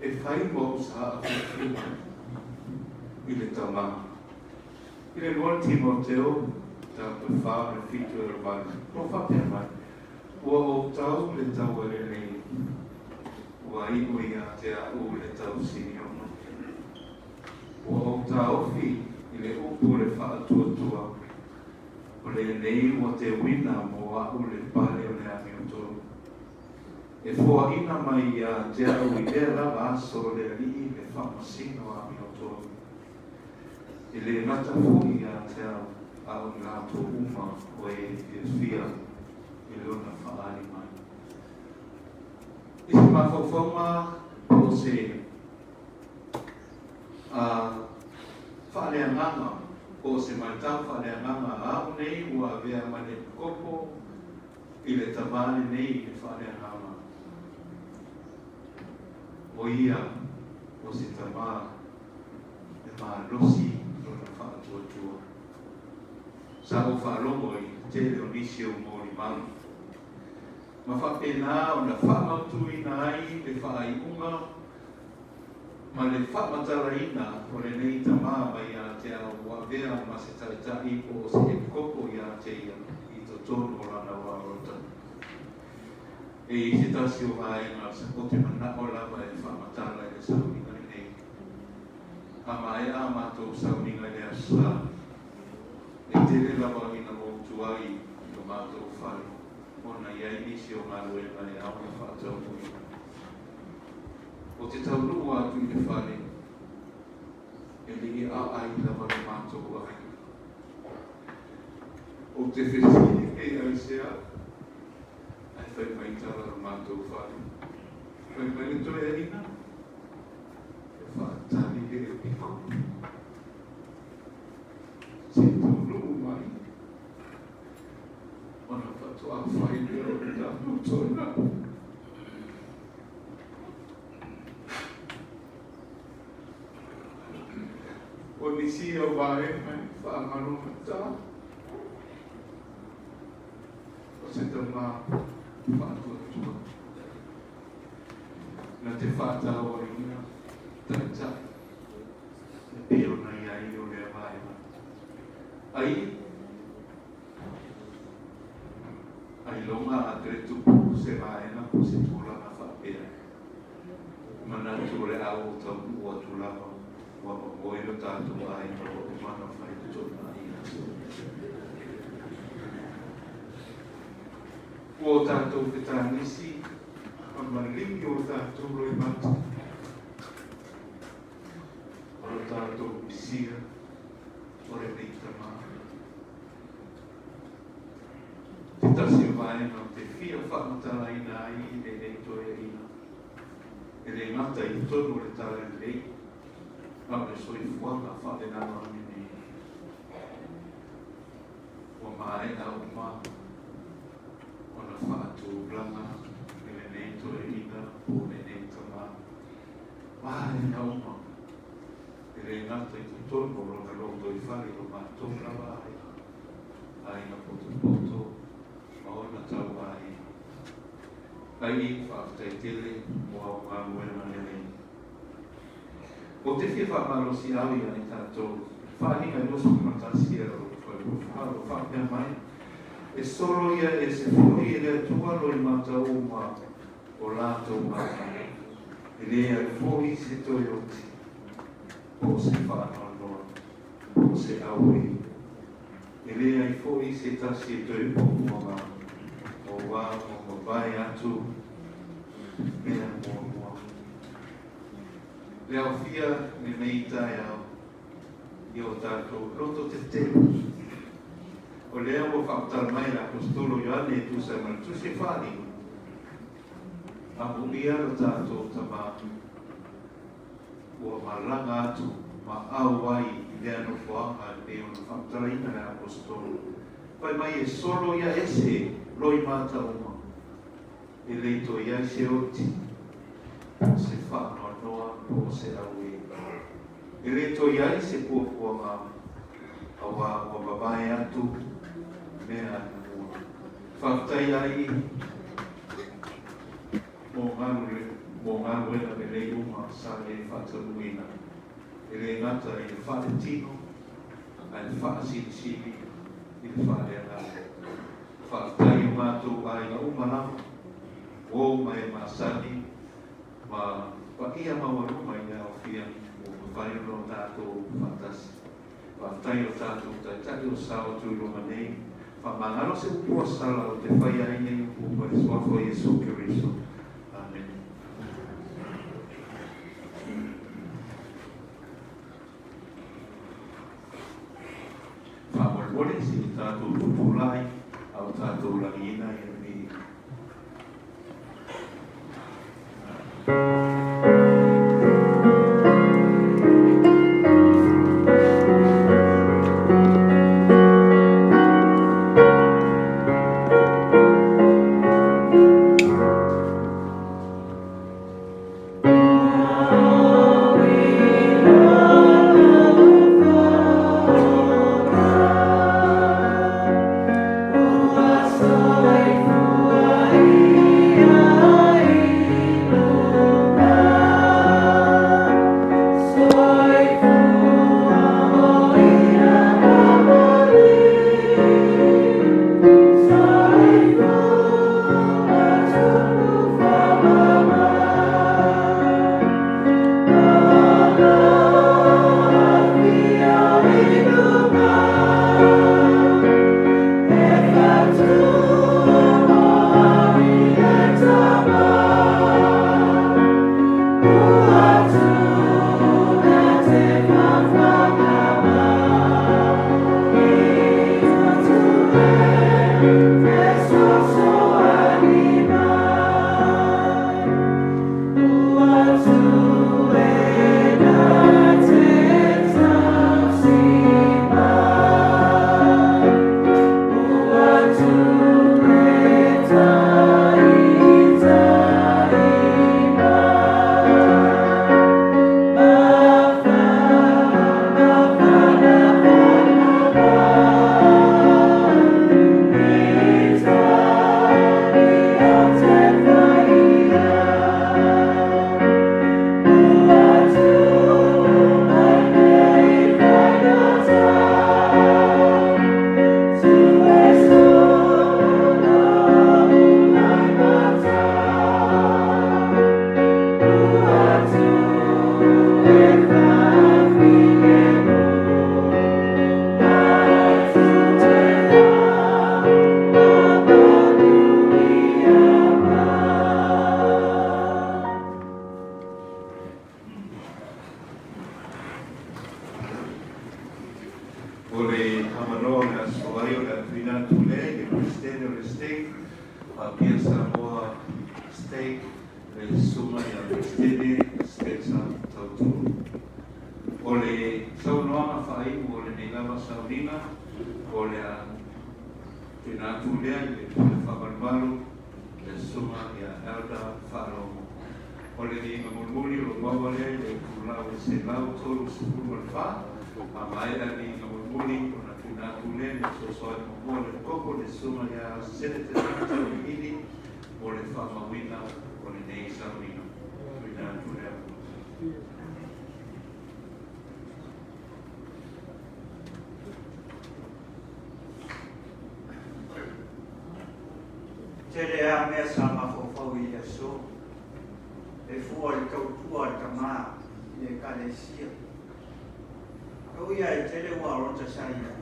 e fai ma ou saafuafuga i le tama. I le lua Timoteo, taupe fa o le fitu e le valu, o lo o faapea mai, Ua ou. Ou tau le taua lenei, ua iu ia te a'u le tau Simeona. Ua ou taofi i le upu o le faatuatua, o lenei ua teuina mo a'u le pale o le amiotonu. E foaina mai ia te a'u i lea lava aso o le Alii le faamasino amiotonu. E le gata foi ia te au, a o i latou uma o e fiafia i lona faaali mai. I se mafaufauga po o se faaleagaga po o se matau faaleagaga a au nei ua avea ma le epikopo i le tamā lenei i le faaleagaga, o ia o se tamā e malosi lona faatuatua. Sa ou faalogo i le tele o nisi o molimau, ma faapena ona faamautuina ai le faaiuga ma le faamatalaina o lenei tamā mai ia te au ua avea ma se taitai po o se epikopo ia te ia i totonu o lana wā-rota. E i ai se tasi o vaega o te manao lava e faamatala i le sauniga lenei. A maea a matou sauniga i le Aso Sa, e tele lava ina ou tuai i lo matou fale ona i ai nisi o galuega e ao ona faataunuuina. Ou te taunuu atu i le fale, e le i aai lava lo matou aiga. Ou te fesili pe aisea, ae fai mai tala lo matou fale. Fai mai le toeaina, e faatali le epikopo. Se i taunuu mai, ona faatoa fai lea o le tatou toeaina. O nisi o vaega e faagalugata o se tama faatuatua na te faatauaina taitai e pei ona i ai o lea vaega. Ai, ailoga a toe tupu se vaega po o se tulaga faapea, manatu o le a ou taunuu atu lava ua momoe lo tatou aiga ua uma ona fai le toenaia. Ua o tatou fetagisi ma maligi o tatou loimata, o lo tatou misia o lenei tamā. Te tasi o vaega ou te fia faamatalaina ai i lenei toeaina, e le gata i totonu o le Tala Lelei, a o le soifuaga faalelalolagi nei. Ua maea uma ona faatulaga e lenei toeaina po o lenei tamā vaega uma, e le gata i totonu o lona lotoifale i lo matou lava aiga, aiga potopoto ma ona tauaiga. Ai, faafetai tele mo au galuega lelei. Ou te fia faamalosiau ia i tatou faaaliga e 21 e o lo o faapea mai, E solo ia ese foi e le Atua loimata uma o latou aga, e le ai foi se toe oti, po o se faanoanoa, po o se auē. E leai foi se tasi e toe puapuaga auā ua mavae atu mea muamua. Le aofia lenei taeao i o tatou loto tetele. O lea ua faamatala mai le Aposetolo Ioane e tusa ai ma le Tusi o Faaaliga, Amuia lo tatou Tama ua malaga atu ma auai i lea nofoaga e pei ona faamatalaina le Aposetolo. Fai mai e solo ia ese loimata uma, e le toe i ai se oti, po o se faanoanoa, po o se auē. E le toe i ai se puapuaga, auā ua vavae atu mea i mua. Faafetai ai mo galuega lelei uma sa le faataunuuina, e le gata i le faaletino ae le faasilisili i le faaleagaga. Faafetai i o matou aiga uma lava. Uo ma e masani ma paia maualuga i le aofia ua mafai ona o tatou faatasi. Faafetai i lo tatou Taitai o sao atu i luma nei. Faamagalo se upu ua sala ou te faia ai nei upu ma le Suafa o Iesu Keriso. Amene. Faamolemole se i tatou tutulai a o tatou lagiina ia viiga. O le avanoa o le Aso Ai o le a tuuina atu lea i le Peresetene o le Stake faapea Samoa Stake le Susuga ia Peresetene Spencer Tautolo. O le saunoaga faaiu o lenei lava sauniga o le a tuuina atu lea i le Pule Faamalumalu le Susuga ia Elder Faalogo. O le viiga mulimuli o lo o maua lea i le itulau e 134, a maea le viiga mulimuli ona tuuina atu lea i le fesoasoani muamua a le Koko le Susuga ia Senator Victor Ili mo le faamauina o lenei sauniga. Tuuina atu lea. Tele lava mea sa mafaufau i le aso. E fua i le tautua a le tama i le Ekalesia. E ui lava e tele uaolota sa i ai,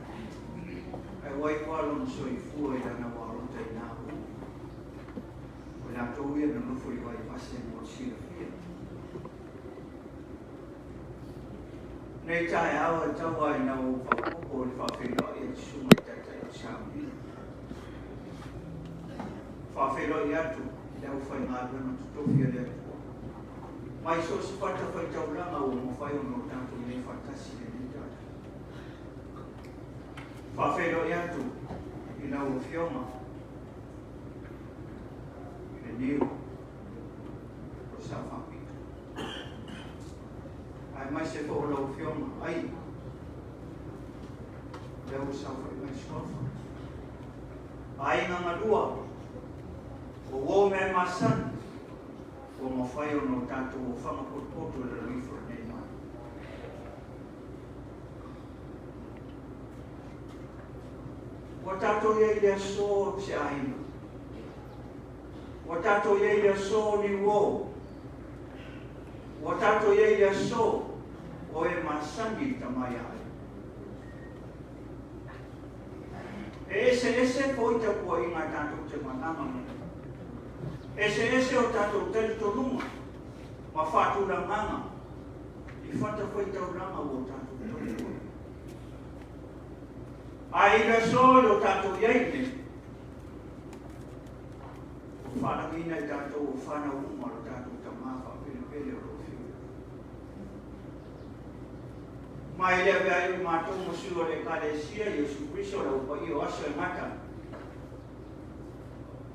ae ua iu lava lona soifua i lana uaolota i na ulu. O i latou ia na nofo i Vaivase mo le silafia. Nei taeao e tau lava ina ua ou faaopoopo i le faafeiloai a le Susuga i le Taitai o Samuia. Faafeiloai atu i le aufaigaluega totofi a le Atua mai so o se fatafaitaulaga ua mafai ona o tatou i ai faatasi i lenei taeao. Faafeiloai atu i lau Afioga i le niu o le Sao Faapito, aemaise foi o lau Afioga ai lea ua saofai mai Suafa. Aiga galua, o uo mea masani, ua mafai ona o tatou ofaga potopoto i lalo ifo o lenei Malo. Ua tatou i ai i le aso se aiga. Ua tatou i ai i le aso o niuō. Ua tatou i ai i le aso o e masani i le Tama ia Ia. E eseese foi tapuaiga e tatou te malaga mai ai. Eseese o tatou talitonuga ma faatulagaga i fatafaitaulaga ua tatou tautua. Ae i le aso i lo tatou i ai nei, ua faalagiina i tatou o fanau uma lo tatou Tama faapelepele o lo o fiu. Ma e le avea ai o i matou ma sui o le Ekalesia Iesu Keriso le au paia o aso e gata,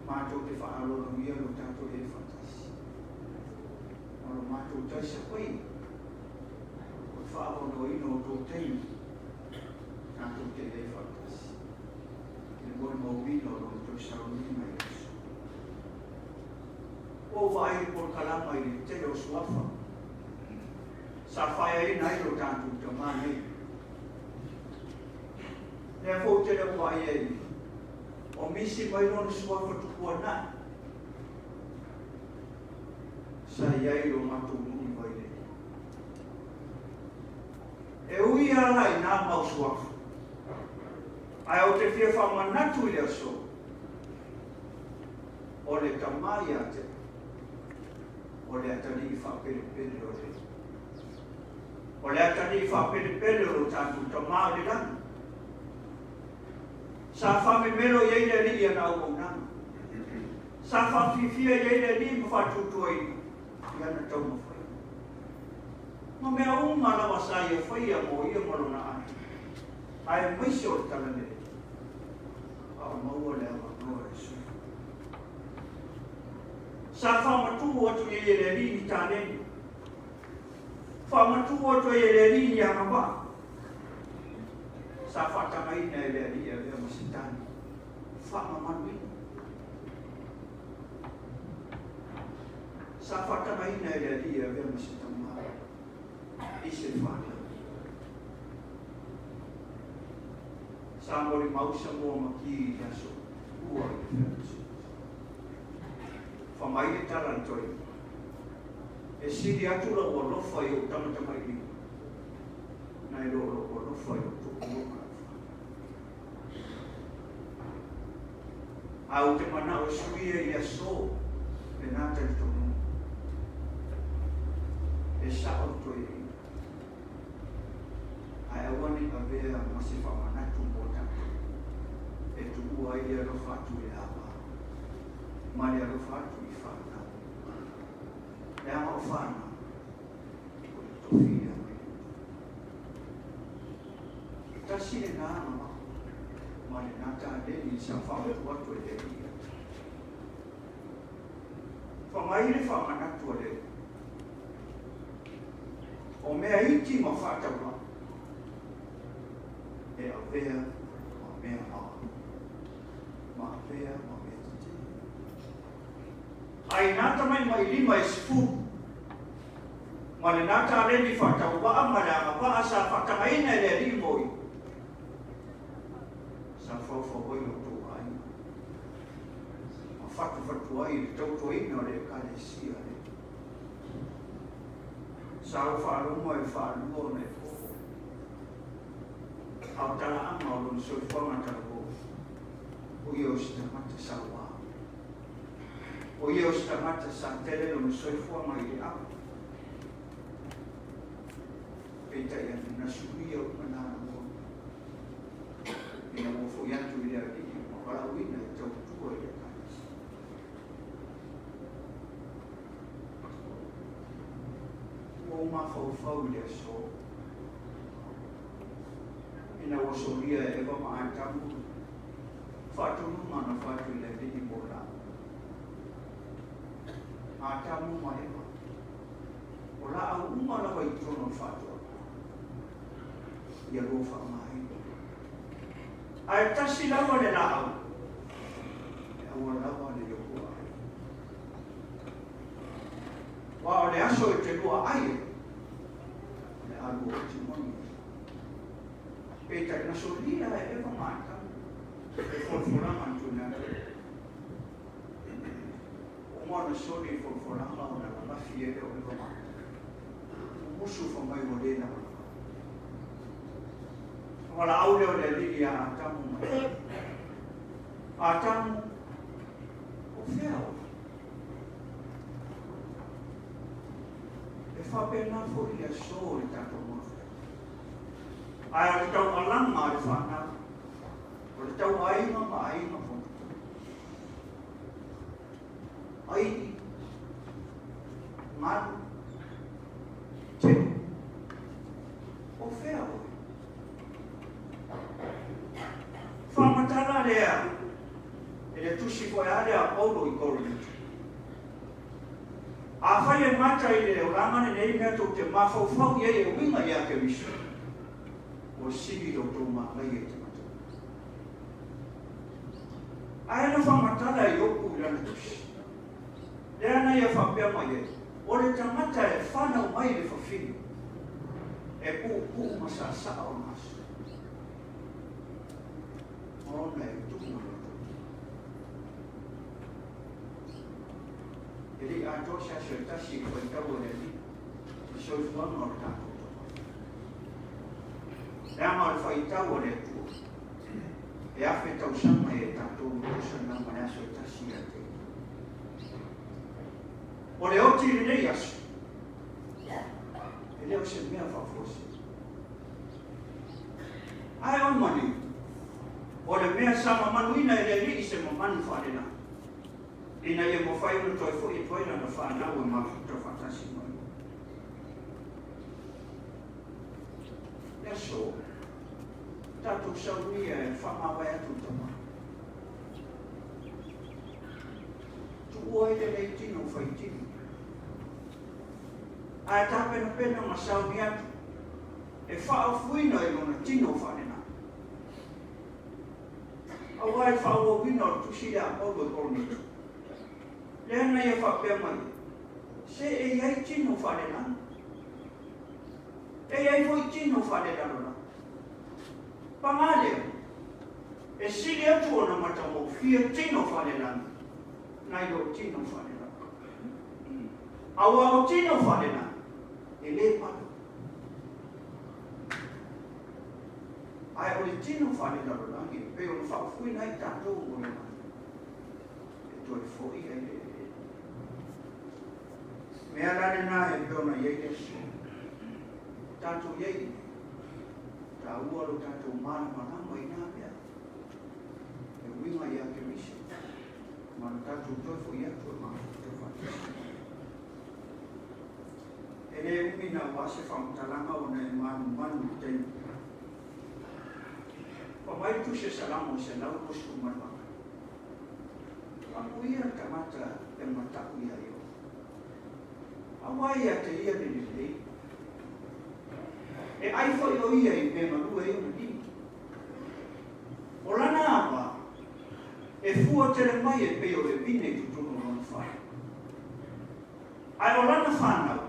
matou te faaaloalogia lo tatou i ai faatasi. Ma lo matou taisa paia, o le faaavanoaina o tou taimi, tatou te i ai faatasi. I le molimauina o lona toe saloniga i le aso. Ua ou vaai i le polokalama i le tele o suafa sa faeaina ai lo tatou tamā nei. Lea foi ou te le o vaai ai o misi mai lona suafa tupuanai sa i ai lo matou nuu i Vailele. E ui lava la i nā mau suafa, ae ou te fia faamanatu i le aso, o le tama ia te o le atalii faapelepele o le o le atalii faapelepele o lo tatou Tama o le lagi. Sa faamemelo i ai le Alii i ana auaunaga. Sa faafiafia i ai le Alii ma faatuatuaina i ana taumafaiga. Ma mea uma lava sa ia faia mo ia ma lona aiga, aemaise o le talalelei, a o maua le avanoa e sui. Sa faamatuu atu i ai e le Alii ni taleni, faamatuu atu ai e le Alii ni agavaa, sa faatagaina e le Alii e avea ma se tali faamamaluina. Sa faatagaina e le Alii e avea ma se tama i se fanau. Sa molimau Samoa Maki i le aso ua i le fellowship. Fa mai le tala a le toeaina, E sili atu lou alofa i ou tamatamailima nai lo lou alofa i ou toalua ma lau fanau. A ou te manao e suia i le aso lena talitonuga. E sao le toeaina. Ae aua ne i avea ma se faamanatu mo tatou e tuua ai le alofa atu i le ava ma le alofa atu i fanau. Leaga o fanau, o le tofi lea mai le Atua. Tasi lena agavaa ma lena taleni sa faaupu atu e le Alii ia te au. Fa mai le faamanatu a le Alii. O mea iti ma faataulai e avea ma mea maoae, ma avea ma mea tetele. A inā tamaimai lima e 10, ma lenā taleni faatauvaa ma le agavaa sa faatagaina e le Alii mo ia, sa faufau ai lo outou aiga, ma fatufatu ai i le tautuaina o le Ekalesia a le Alii. Sa ou faalogo e faalua ona e fofo, a o talaaga o lona soifuaga talavou, o ia o se tagata sauā. O ia o se tagata sa tele lona soifuaga i le ava. Peitai ane, na suia uma nā lagona ina ua foi atu i le Alii ma valaauina e tautua i le Ekalesia. Ua ou mafaufau i le aso ina ua solia e Eva ma Atamu faatonuga na fatu i le Alii mo laua. Atamu ma Eva, o laau uma lava i totonu o le faatoaga, ia lua faaaogaina. Ae tasi lava le laau, e aua lava ne i lua ai. Aua o le aso e te lua ai ai, o le a lua oti moni ai. Peitai na solia e Eva ma Atamu le folafolaga na tuuina atu. Uma ona soli le folafolaga ona lalafi ai lea o Eva ma Atamu. Mumusu fai mai ua le lavalava. Ona valaau lea o le Alii ia Atamu ma Eva. Atamu, o fea oe? E faapena foi le aso o le tatou mafuta. Ae o le taualaga a le fanau, o le tauaiga ma aiga foi. Ai, malu, teu, o fea oe? Faamatala lea e le tusi foi a lea a Paulo i Korinito. Afai e gata i le olaga lenei mea tou te mafaufau i ai e uiga ia Keriso, ua sili lo outou manaia i tagata uma. Ae na faamatala e Iopu i lana tusi, lea na ia faapea mai ai, O le tagata e fanau mai i le fafine, e puupuu ma saasaa ona aso, ona e tumu le Atua. E le i atoa se aso e tasi i le faitau a le Alii i soifuaga o le tatou Tama. Leaga o le faitau a le Atua, e afe tausaga ia i tatou e tusa lena ma le aso e tasi ia te ia. O le oti i lenei aso, e le o se mea faafuasei. Ae o mani, o le mea sa mamanuina e le Alii se mamanu faalelagi, ina ia mafai ona toe foi atu ai lana fanau e mafuta faatasi mai. Le aso, tatou saunia e faamavae atu i tama. Tuua ai lenei tino faitino. Ae tapenapena ma sauni atu e faaofuina i lona tino faalelagi. Aua i le faaauauina o le tusi lea a Paulo i Korinito, lea na ia faapea mai ai, Se e i ai tino faalelagi, e i ai foi tino faalelalolagi. Paga lea, e sili atu ona matagofie tino faalelagi nai lo tino faalelalolagi. Aua o tino faalelagi, e le pala. Ae o le tino faalelalolagi e pei ona faaofuina ai tatou mo le lagi, e toe foi ai le eleele. Mea la lena e pei ona i ai le aso. O tatou i ai i taua lo tatou malamalama i nā mea e uiga ia Keriso ma lo tatou toe foi atu e mafuta faatasi. E le umi naua se faamatalaga ona e manumanu i le taimi. Fai mai le Tusi a Salamo 128, Amuia le tagata e mataʻu iā Ieova, aua ia te ia le lelei, e ʻai foi ʻo ia i mea galue ai ona lima. O lana ava, e fua tele mai e pei o le vine i totonu o lona fale. Ae o lana fanau,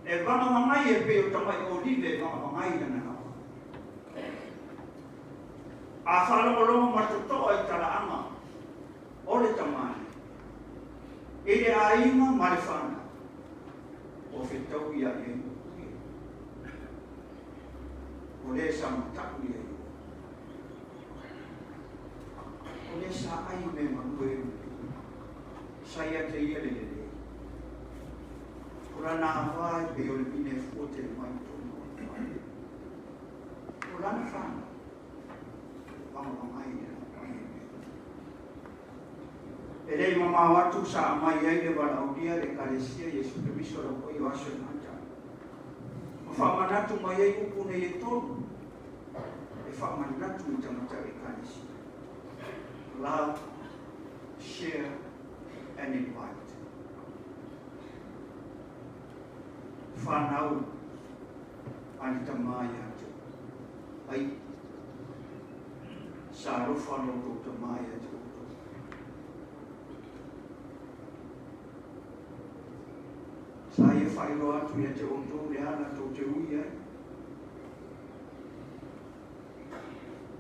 e vagavagai e pei o tamai olive e vagavagai i lana lava. A faalogologo ma totoa i talaaga o le tamāne, i le aiga ma le fanau, ua fetau ia i ai upu ia. O le sa mataʻu ia i O le sa ai me malue e Sa ia te ia le lelei. O lana ava e pei o le vine e fua tele mai i totonu o le fale. O lana fanau, e vagavagai i le laupai e mea. E le i mamao atu sa aumai ai le valaaulia i le Ekalesia Iesu Keriso lau oi o aso e gata. Ma faamanatu mai ai upu nei e tolu e faamanatu i tagata Ekalesia. Love, share and invite. Whanau a le tamā ia te ai. Sa alofa lo outou tamā ia te outou. Sa ia faailoa atu ia te outou le ala tou te ui ai.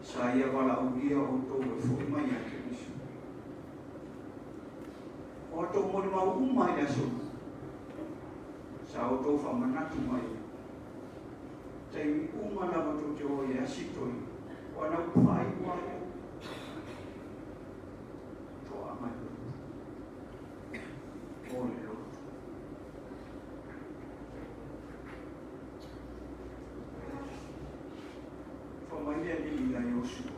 Sa ia valaaulia outou e foi mai ia Keriso. O atou molimau uma i le aso sa outou faamanatu mai taimi uma lava tou te o ai e asi toi o ana upu faaiu ai toaga i lotu o le lotu. Fai mai le Alii ia Iosua,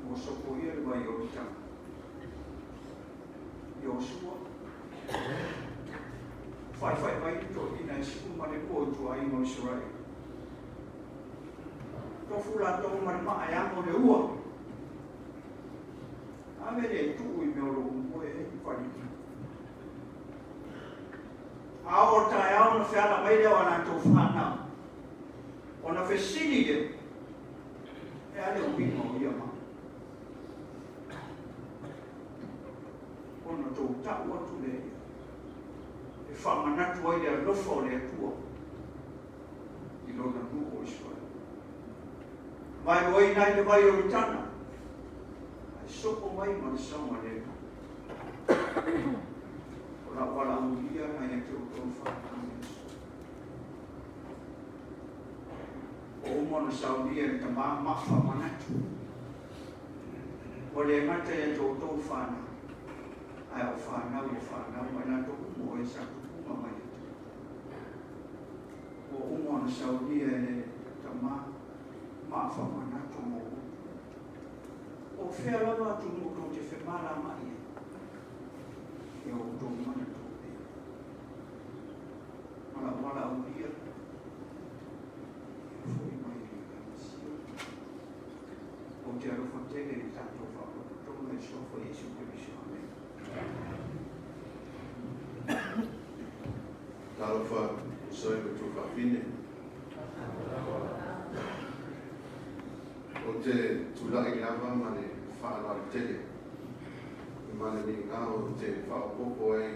ua sopoia le vai o Ioritana. Iosua, faifai mai le toeaina e 12 o ituaiga o Isaraelu. Tofu latou ma le maa e amo le ua. Ave le tuu i mea o lo o moe ai le falili. A oo le taeao ona feala mai lea o a latou fanau, ona fesili lea, e a le uiga o ia maa? Ona tou tau atu lea ia, e faamanatu ai le alofa o le Atua i lona nuu o Isaraelu. Vaeluaina ai le vai o Ioritana, ae sopo mai ma le saogalemu. O lau valaaulia na ia te outou fanau i le aso. Ua uma ona saunia e le tama maa faamanatu. Ua le gata ia te outou fanau, ae o fanau ia fanau ma i latou uma o e sa tupuga mai ia te outou. Ua uma ona saunia e le tama maa faamanatu mo outou. O fea lava atunuu tou te femalamaai ai, ia outou manatua pea. Ma lau valaaulia, ia foi mai i le Ekalesia. Ou te alofa tele i le tatou Faalapotopotoga i le Suafa o Iesu Keriso. Amene. Talofa uso e ma tuafafine. Ou te tulai lava ma le faaaloalo tele ma le migao ou te faaopoopo ai i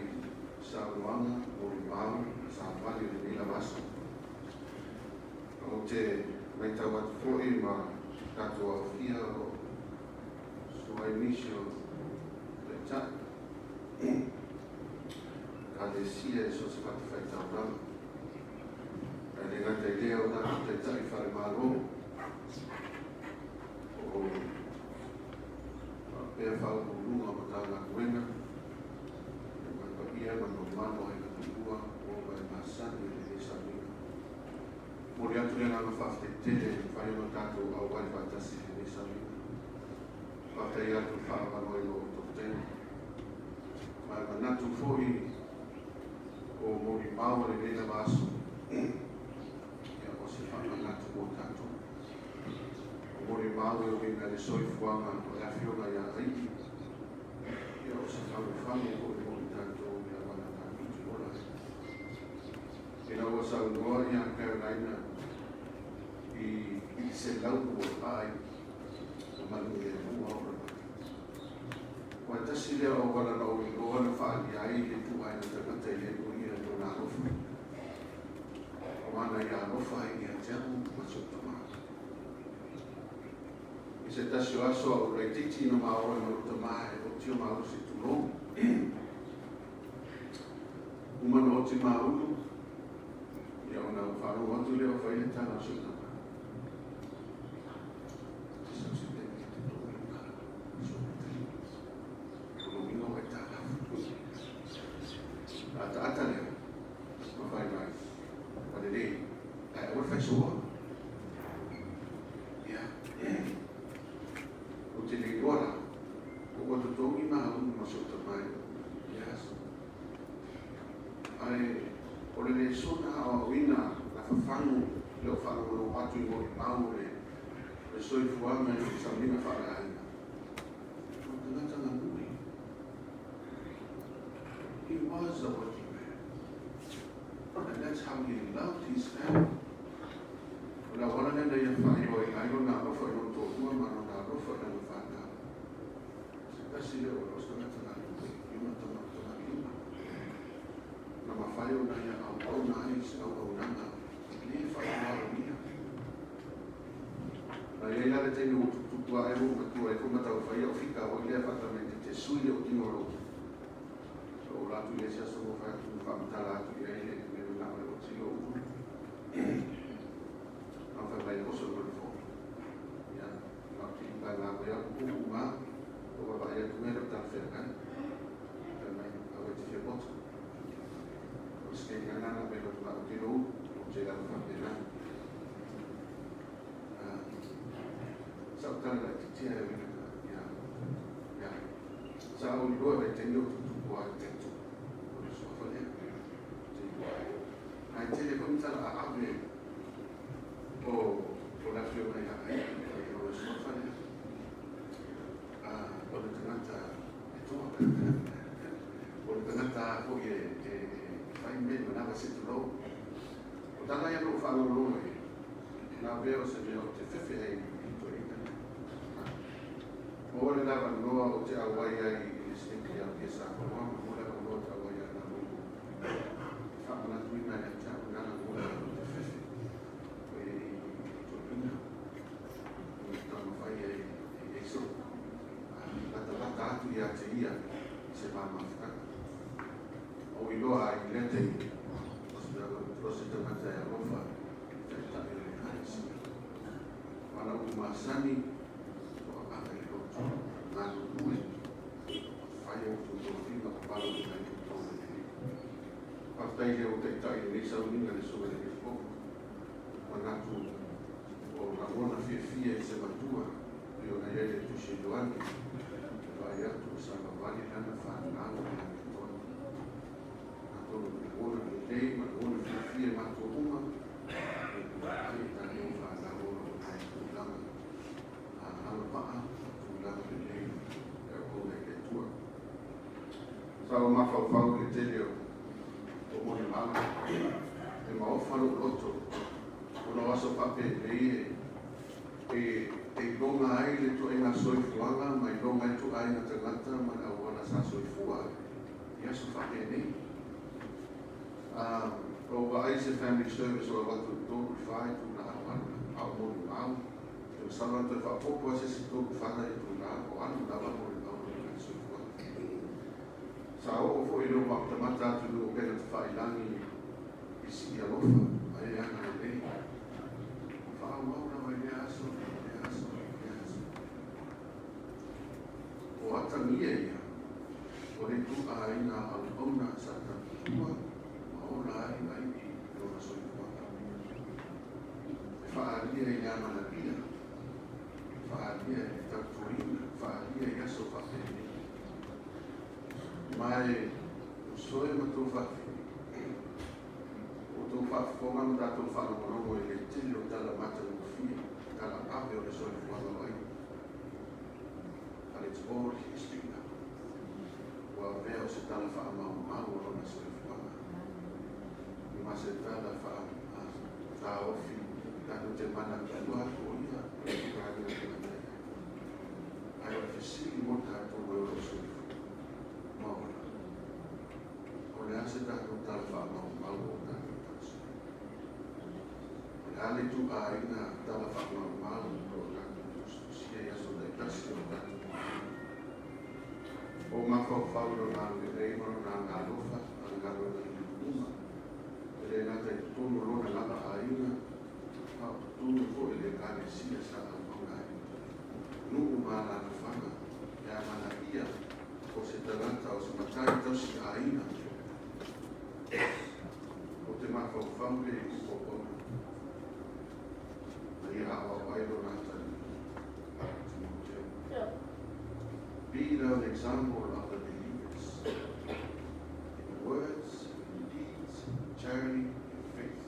saunoaga molimau ma savali o lenei lava aso. Ou te matau atu foi ma tatou aofia o lo o sua ai nisi o taitai Ekalesia i so o se fatafaitaulaga. Ae le gata i lea o tatou taitai faale-Malo o faapea faauluuluga o Matagaluega, ma le paia ma le mamalu o aiga tuua ua uma e masani i lenei sauniga. Momoli atu le agaga faafetai tele i le mafai ona tatou auai faatasi i lenei sauniga. Faafetai atu le faaavanoa i lo outou taimi. Ma e manatu foi o molimau o lenei lava aso, ia o se faamanatu mo tatou. O molimau e uiga i le soifuaga o le Afioga ia Aii, ia o se fagufagu foi mo i tatou i le auala tatou te ola ai. Ina ua saunoa ia Carolina i le 124 na manuia lua o le Ua tasi lea o auala na ou iloa na faaalia ai le ituaiga tagata e le uia i lona alofa. Aua na ia alofa ai ia te au ma si ou tama. I se tasi o aso a ou laitiiti na maua ai ma lou tama e oti o malosi tulou. Uma na oti maunu, ia ona ou faalogo atu lea o fai le tala a si ou tama. Te sau se taimi e te togi le tala. O lona uiga ua aitalafu. A ataata lea, ma fai mai, ua lelei, ae aua le fai soa. Ia, ou te le iloa la, po ua totogi maunu ma si ou tama i lea aso. Ae o le lesona aoaoina na fafagu i lau faalogologo atu i molimau o le soifuaga i le sauniga faaleaiga, o le tagata galue. He was a working man. And that's how he loved his family. O le auala lea na ia faailoaina ai lona alofa i lona toalua ma lona alofa i lana fanau. Se tasi lea o se tagata galue i ona tamatamailima. Na mafai ona ia auauna ai i se auaunaga le faatuaolia. Na i ai la le taimi ua tuputupu ae ua ou matua ai foi ma taumafai au fika foi lea faatamaitete sui le o tino o lou atu i le isi aso ua fai atu faamatala atu i ai le mea manao ai o tilo ulu. Ma fai mai oso mo le fo. Ia, ma te i pa ngā koe au uu ngā, o wa vai atu mea o tala whenga. Fai mai, au e te fia poto. O se ke ngā ngā mea o te mao tilo ulu, o te lava whapena. Sa o tala lai titia e wina ia, ia. Sa o iloa le te o tutu o ai teto. O le sofa lea. Te iloa ai. Ai tele ko tala a ave o o la fio mai ai o le sofa lea. O le tangata e toa. O le tangata foi e fai me manawa se tulou. O tala ia no whalolo e. Nā vea o se mea o te fefe ai i to ina. O le lava noa o te awai ai i le sneki au ke sa koa, ma mo lava noa te awai ai nā mungu. Whaamanatuina ia te au nana mo o te fefe. O e i to ina. O te tamawhai ai e eiso. Lata lata atu ia te ia i se māmawhakaka. O i loa ai i lete i. O se tangata e alofa. Te ta'i le kaisi. Wala u masani o ave le loto. Ngānu ue. Whai o tu tō whina o palo i ngai tō le. Whaftai le o te tai le sauninga le soe le fo. Manatu o rangona fia fia i se matua. I o nai le tusi Ioane. Vai atu sa mawali lana whanau i langi tonu. Atonu le le lei ma le ona fia fia matua uma. Ai tātou whanau o nai tūlanga. Anga paa, tūlanga le lei e o nei le tua. Sa o mawhauwhau le tele o moni mama. E maofa lo loto. O na waso pape lei e e longa ai le tu enga soifuaga ma i longa ai tu aiga tagata ma le auala sa soifua i aso faapenei. O vaai se family service o avatu i tolu i whai tu na au anu au moni mau. E masalo ana toe faapopo ai se isi tolu fana i tulaga o anu lava moni mau le kai soifuaga. Sa oo foʻi le matamata atu i luga o pena tafailangi i sii alofa ai e aga lelei. Faaauau lava i lea aso, lea aso, lea aso. O atagia ia, o le tuuaiga auauna sa tautua ma ola ai ai i lona soifuaga. E faaalia i le amanaia, faaalia i le tautuaina, faaalia i aso faapenei. Ma e usoe ma tou faafili, o tou faafofoga ma tatou faalogologo i le tele o tala matagofie, tala ave o le soifuaga o aiga. But it's all history now. Ua avea o se tala faamaumau o lona soifuaga. Ma se tala faataofi tatou te manatua atu o ia o le tulaga tagata i ai. Ae o le fesili mo tatou e o loo soifua ma ola. O le a se tatou tala faamaumau o tatou tausi. O le a le tuuaiga tala faamaumau o tatou tusitusia i aso taitasi o tatou. O mafaufau i lona agalelei ma lona agalofa a le galuega i uma. E le gata i totonu o lona lava aiga, a o totonu foi i le ekalesia sa auauna ai. Nuu ma alalafaga e amanaia o se tagata o se matai tausi aiga. O te mafaufau le i auauna. Na ia aoao ai lona atalii Timoteo. Be thou the example of the believers in words, in deeds, in charity, in faith.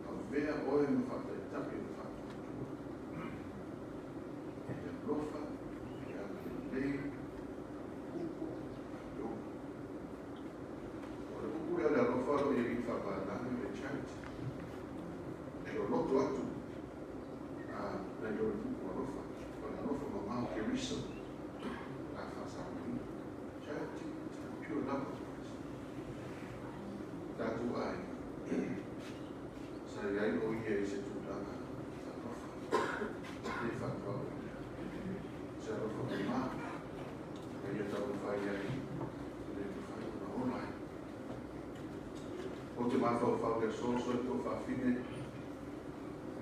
Avea oe ma faataita'i o le faatuatua. E alofa, e agalelei, upu, alofa. O le upu lea o le alofa o lo o i ai faapalagi o le charity. E loloto atu nai lo le upu alofa. O le alofa mamao keriso la faasalaga. Ou te mafaufau i le aso soifua faafine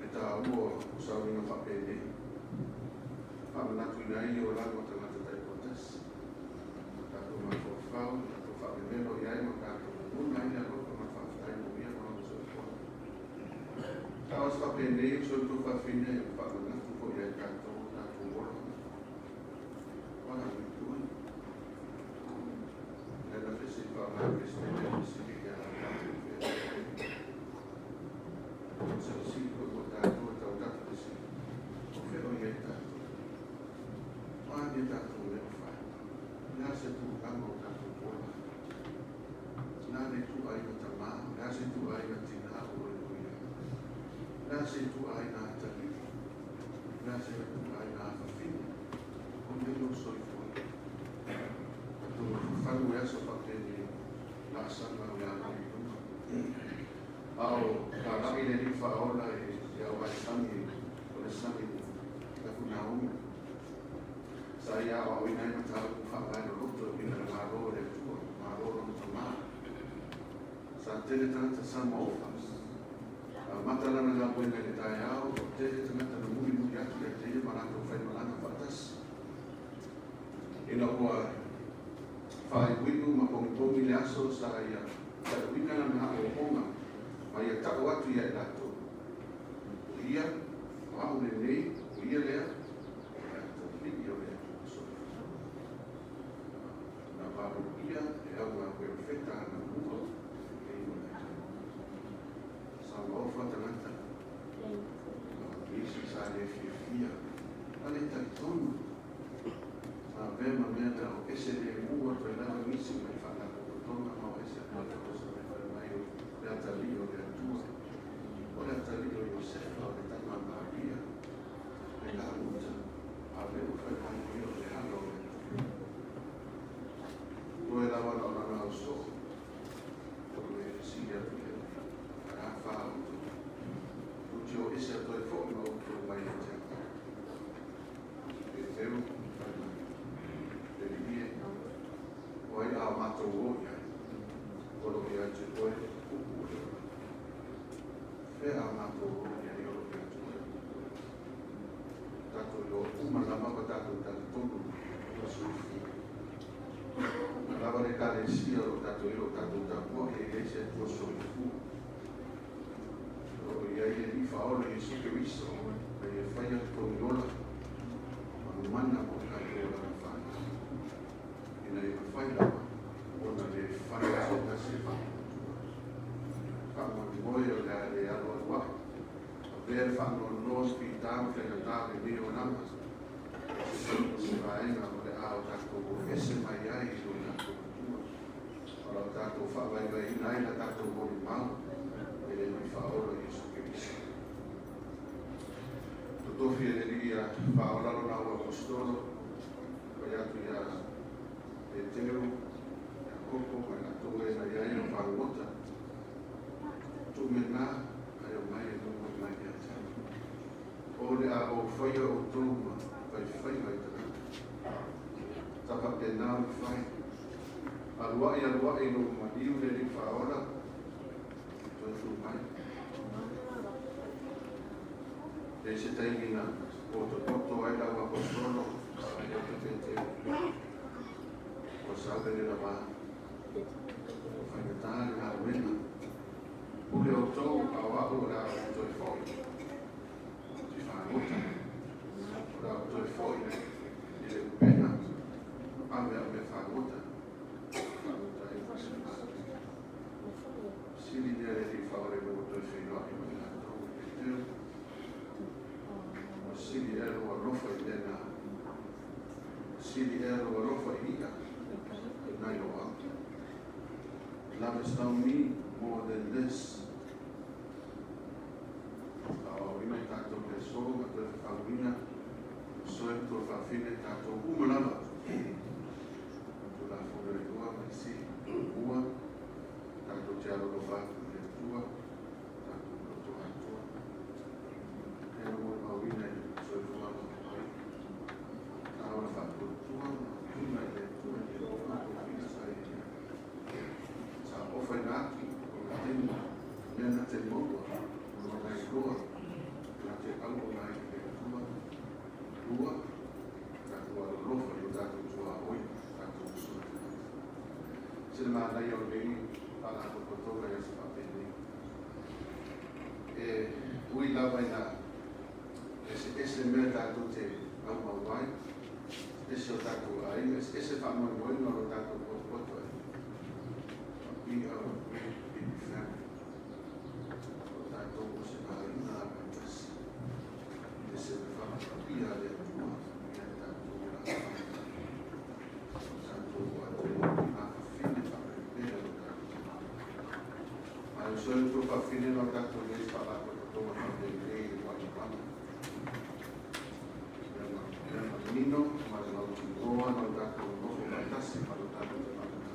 le taua o sauniga faapenei. Faamanatuina ai le olaga o tagata taitoatasi. Tatou mafaufau, tatou faamemelo i ai ma tatou lagona ai le alofa ma le faafetai mo ia ma lona soifuaga. A o se faapenei o soifua faafine e faamanatu foi ia i tatou o tatou ola. O a ui. Le na fesi wha Peresidene o fesili ia tatou fea. O se fesili foi mo tatou e tau tatou fesili. O fea o i ai tatou? O a ni tatou mea o fai? O le a se tulaga o tatou ola? O le a le ituaiga tamā? O le a se ituaiga tinā o lo o i ai? O le a se ituaiga atalii? O le a se ituaiga afafine? O i ai lou soifua. Tatou fafanu e aso faapenei laasaga o le agai i luma. A o talai le Alii Faaola i au vaesami o le sami tafunaumi. Sa ia aoaoina ai mataupu faavae loloto e uiga i le Malo o le Atua, Malo o lona Tamā. Sa tele tagata sa maofa. Amata lana galuega i le taeao, ua tele tagata na mulimuli atu ia te ia ma latou faimalaga faatasi. Ina ua faaiuiu ma pogipogi le aso sa ia tauina lana aoaoga ma ia tau atu ia i latou, O ia, o au lenei, o ia lea, o le atalii o le Atua soifua. Na valoia e au ngā perofeta anamua e i o le Atua. Sa maofa tagata, nisi sa le fiafia, a le talitonu. Sa avea ma mea na o ese lemu atu ai lava nisi mai faalapotopotoga ma o ese atu ai lava sa mai fai mai o le atalii o le Atua. O le atalii o Iosefa, o le tama a Maria, le kamuta, a o lea ua fai mai o ia o le alo o le Atua. Toe lava na o lana ausoo, o le fesili atu lea, Ae a fa outou? Tou te o ese atu ai foi ma outou mai ia te au. Peteru fai mai, Le Alii e, o ai a matou o i ai? O lo o ia te oe upu o le ola. Fea a matou o i ai o lo o ia te oe upu o le ola. Tatou iloa uma lava ma tatou talitonu ma soifua. A lava le Ekalesia o lo o tatou i ai, o lo o tatou tapuai e i ai se Atua soifua. O lo o i ai le Alii Faaola Iesu Keriso na ia faia totogi ola ma mana mo tatou olaga fanau, ina ia mafai lava ona le fai se tasi e faatuatua. Faamoemoe o le a le alualu ae, avea le faanoanoa ma fita ma faigata o lenei olaga o se vaega o le a o tatou o ese mai ai i lo tatou Atua, o la o tatou faavaivaiina ai la tatou molimau e le Alii Faaola Iesu Keriso. Totofi e le Alii ia faaola lona au aposetolo, fai atu ia Peteru, Iakopo ma i latou e na i ai o fagogota, tuu mea ae omai e momoli mai ia te au. O le a ou faia outou ma faifaiva i tagata. Sa faapena ona fai. Aluai aluai ina ua maliu le Alii Faaola, toe tu mai. E i ai se taimi na potopoto ai lau aposetolo ia te Peteru. Ua sau le lelava. Ua faigata le galuega. Pule outou a o au o le a ou toe foi. Ou te fagota. O le a ou toe foi i le upega ave au mea fagota. Fagota ai ma se malo. Sili lea le Alii Faaola ina ua toe feiloai ma i latou i Peteru. Ua sili ea lou alofa i mea na. Ua sili ea lou alofa i i'a nai lo au. Lovest thou me more than this? Aoaoina i tatou le aso ma toe fafauina soe ma toe faafine i tatou uma lava. Tulafono e lua ma isi ua tatou te alolofa atu i le Atua, tatou loto atoa. E na molimauina i le soifuaga o ai. Ta ola faatuatua ma tuna i le Atua i le tofiga sa ia i ai. Sa ofaina atu o le taimi. Se le manaia o lenei faalapotopotoga i aso faapenei. E ui lava ina eseese mea tatou te maumau ai, ese o tatou aiga, eseese faamoemoega o lo tatou potopoto ai. But we are a great big family. O tatou o se aiga agatasi. E se whakapaia le Atua ia tatou la o tatou atu ngā whawhine whakapea o tatou. Mai o soe uto whawhine no tatou nei whalapotopotoga whapelei i wanawana. Ia manino, ma le mautinoa no tatou nofo faatasi ma lo tatou tamaga.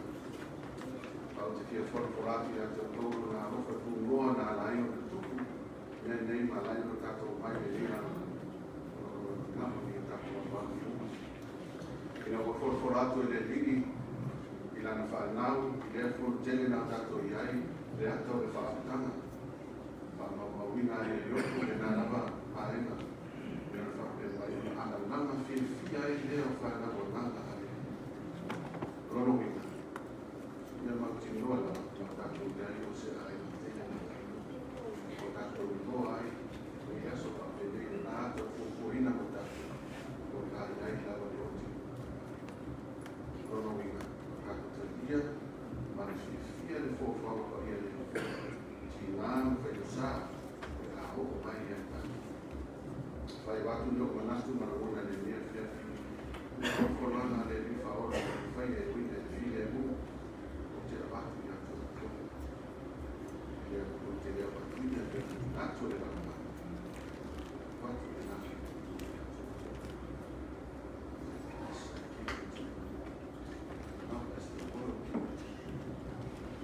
Pau te fia folafola atu ia te outou lona alofa tunoa na ala ai ona tupu, mea nei ma ala ai ona tatou mai lenei lalolagi, ona o lona lagama i o tatou aloalo uma. Ina ua folafola atu e le Alii i lana fanau, i lea fonotele na o tatou i ai, le ata o le faaolataga, faamaumauina ai e Iopu lena lava vaega, i ona faapea mai, ona alalaga fiafia ai lea o fanau agaga a le Alii. O lona uiga, ia mautinoa lava na o tatou i ai o se aiga tele na aiga, o tatou iloa ai i aso faapenei lena ata o fuafuaina mo tatou, o le a i ai lava le oti. O lona uiga, o tatou talia ma le fiafia le foafoaga paia le tigā ma faigata o le a oo mai ia tatou. Fai atu le o manatu ma lagona i lenei afiafi, le folafolaga a le Alii Faaola ua faia e uiga i le filemu, ou te avatu ia te outou. Ou te le avatuina le manatu o le lalolagi, avatu lena ia te outou. This I give unto you, not as the world giveth,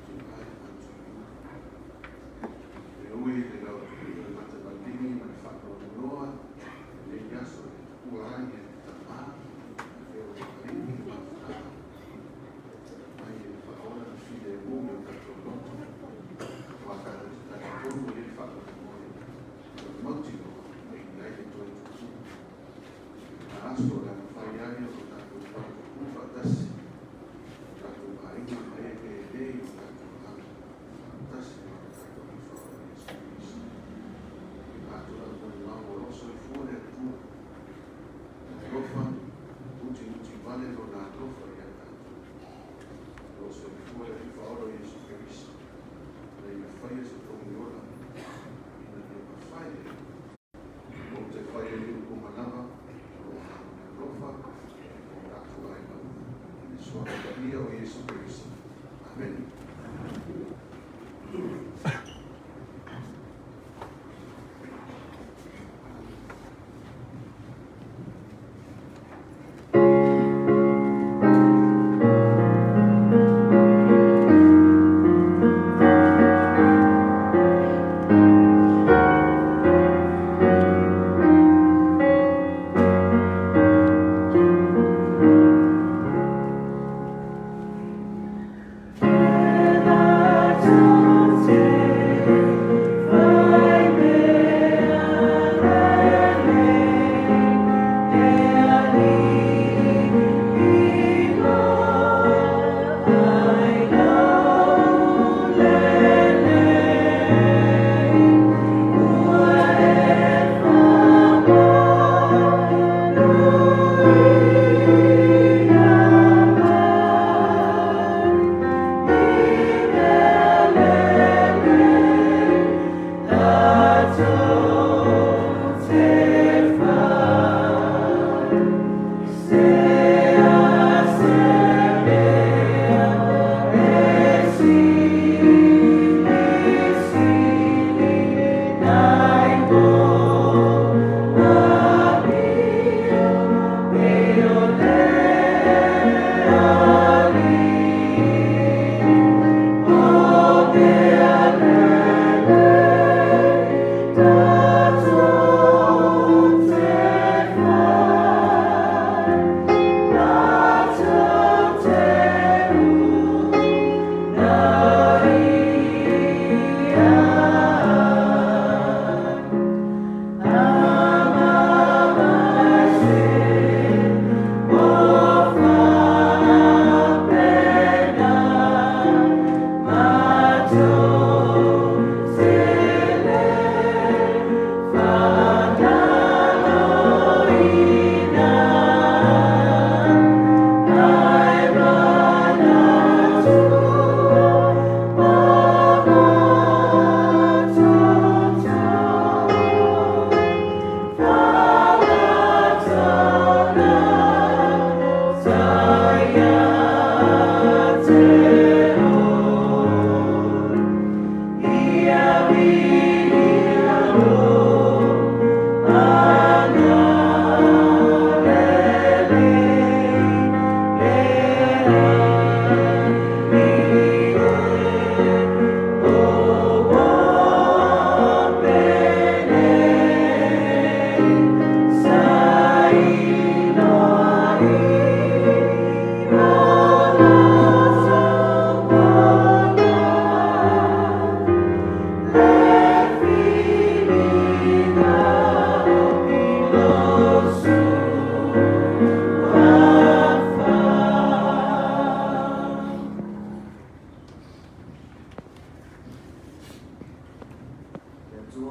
give I unto you. E ui le lau le matamaligi ma le faanoanoa lenei aso e tuua ai e le tamā, e o le alii le mafutaga, mai e le faaola le filemu i o tatou loto, aua tatou te talitonu i le faamoemoe, o le mautinoa e i ai le toe tupu. Na aso le mafai ai o tatou faletupu faatasi, o tatou aiga ma e lelei o tatou aga, faatasi ma o tatou Alii Faaola Iesu Keriso. I atu la molimau o lo soifua le Atua. Alofa, utiuti vale lona alofa ia tatou. O lo soifua le Alii Faaola Iesu Keriso. Na ia faia se togi ola, ina ia mafai ai. Ou te fai ai upu manava, o lo alofa, o tatou aiga uma. I le suafa paia o Iesu Keriso. Amen. Thank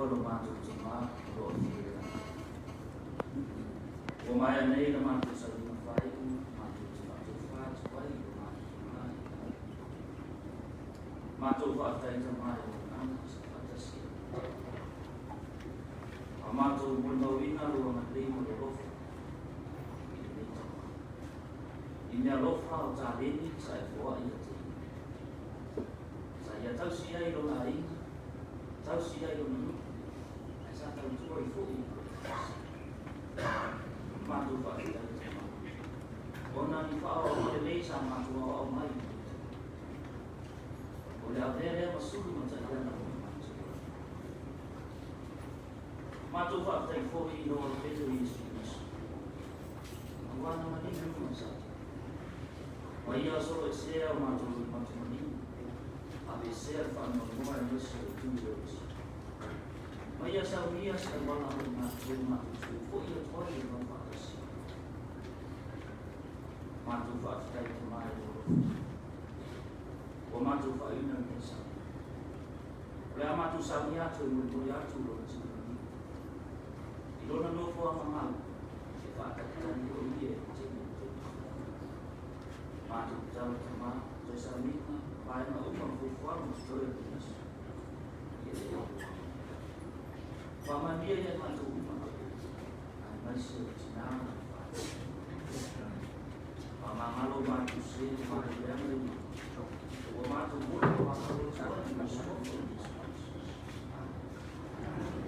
Atua lo matou Tamā o lo o afio i le lagi. Ua maea nei la matou sauniga faaiu matou te faatofa atu ai i lo matou Tamā i le lagi. Matou faafetai Tamā i auaunaga sa faatasi ai. A matou molimauina lou agalelei ma le alofa i lenei tama. I meaalofa o taleni sa e foai ia te ia. Sa ia tausi ai lona aiga, tausi ai lona nuu, ae sa tautua ai foi i le Ekalesia. Matou faafetai Tama, ona ni faaoaoga lelei sa matou aoao mai i lenei tama. O le avea lea ma sulu ma taiala mo le matou ola. Matou faafetai foi i lou Alo o Iesu Keriso, aua na maliu ma sa Ma ia solo esea o matou loimata maliu, aveesea le faanoanoa aemaise o le tui leuti. Ma ia saunia se auala mo i matou matou toe fo'i atu ai i le vao faatasi. Matou faafetai Tamā i lou alofa. Ua matou faaiuina lenei sauniga. O le a matou saunia atu e molimoli atu lona tino maliu. I lona nofoaga mau, e faatalitali o ia i le taimi o toe Matou tatalo Tamā, toe sauniga, vaega uma o fuafuaga o totoe o lenei aso. Ia le alofa. Faamanuia ia i matou uma, aemaise o tinā ma le fanau. Faamagalo matou sē ma matou leaga i ua matou moli ma faamalo atu ai i le suafa o Iesu Keriso. Amene.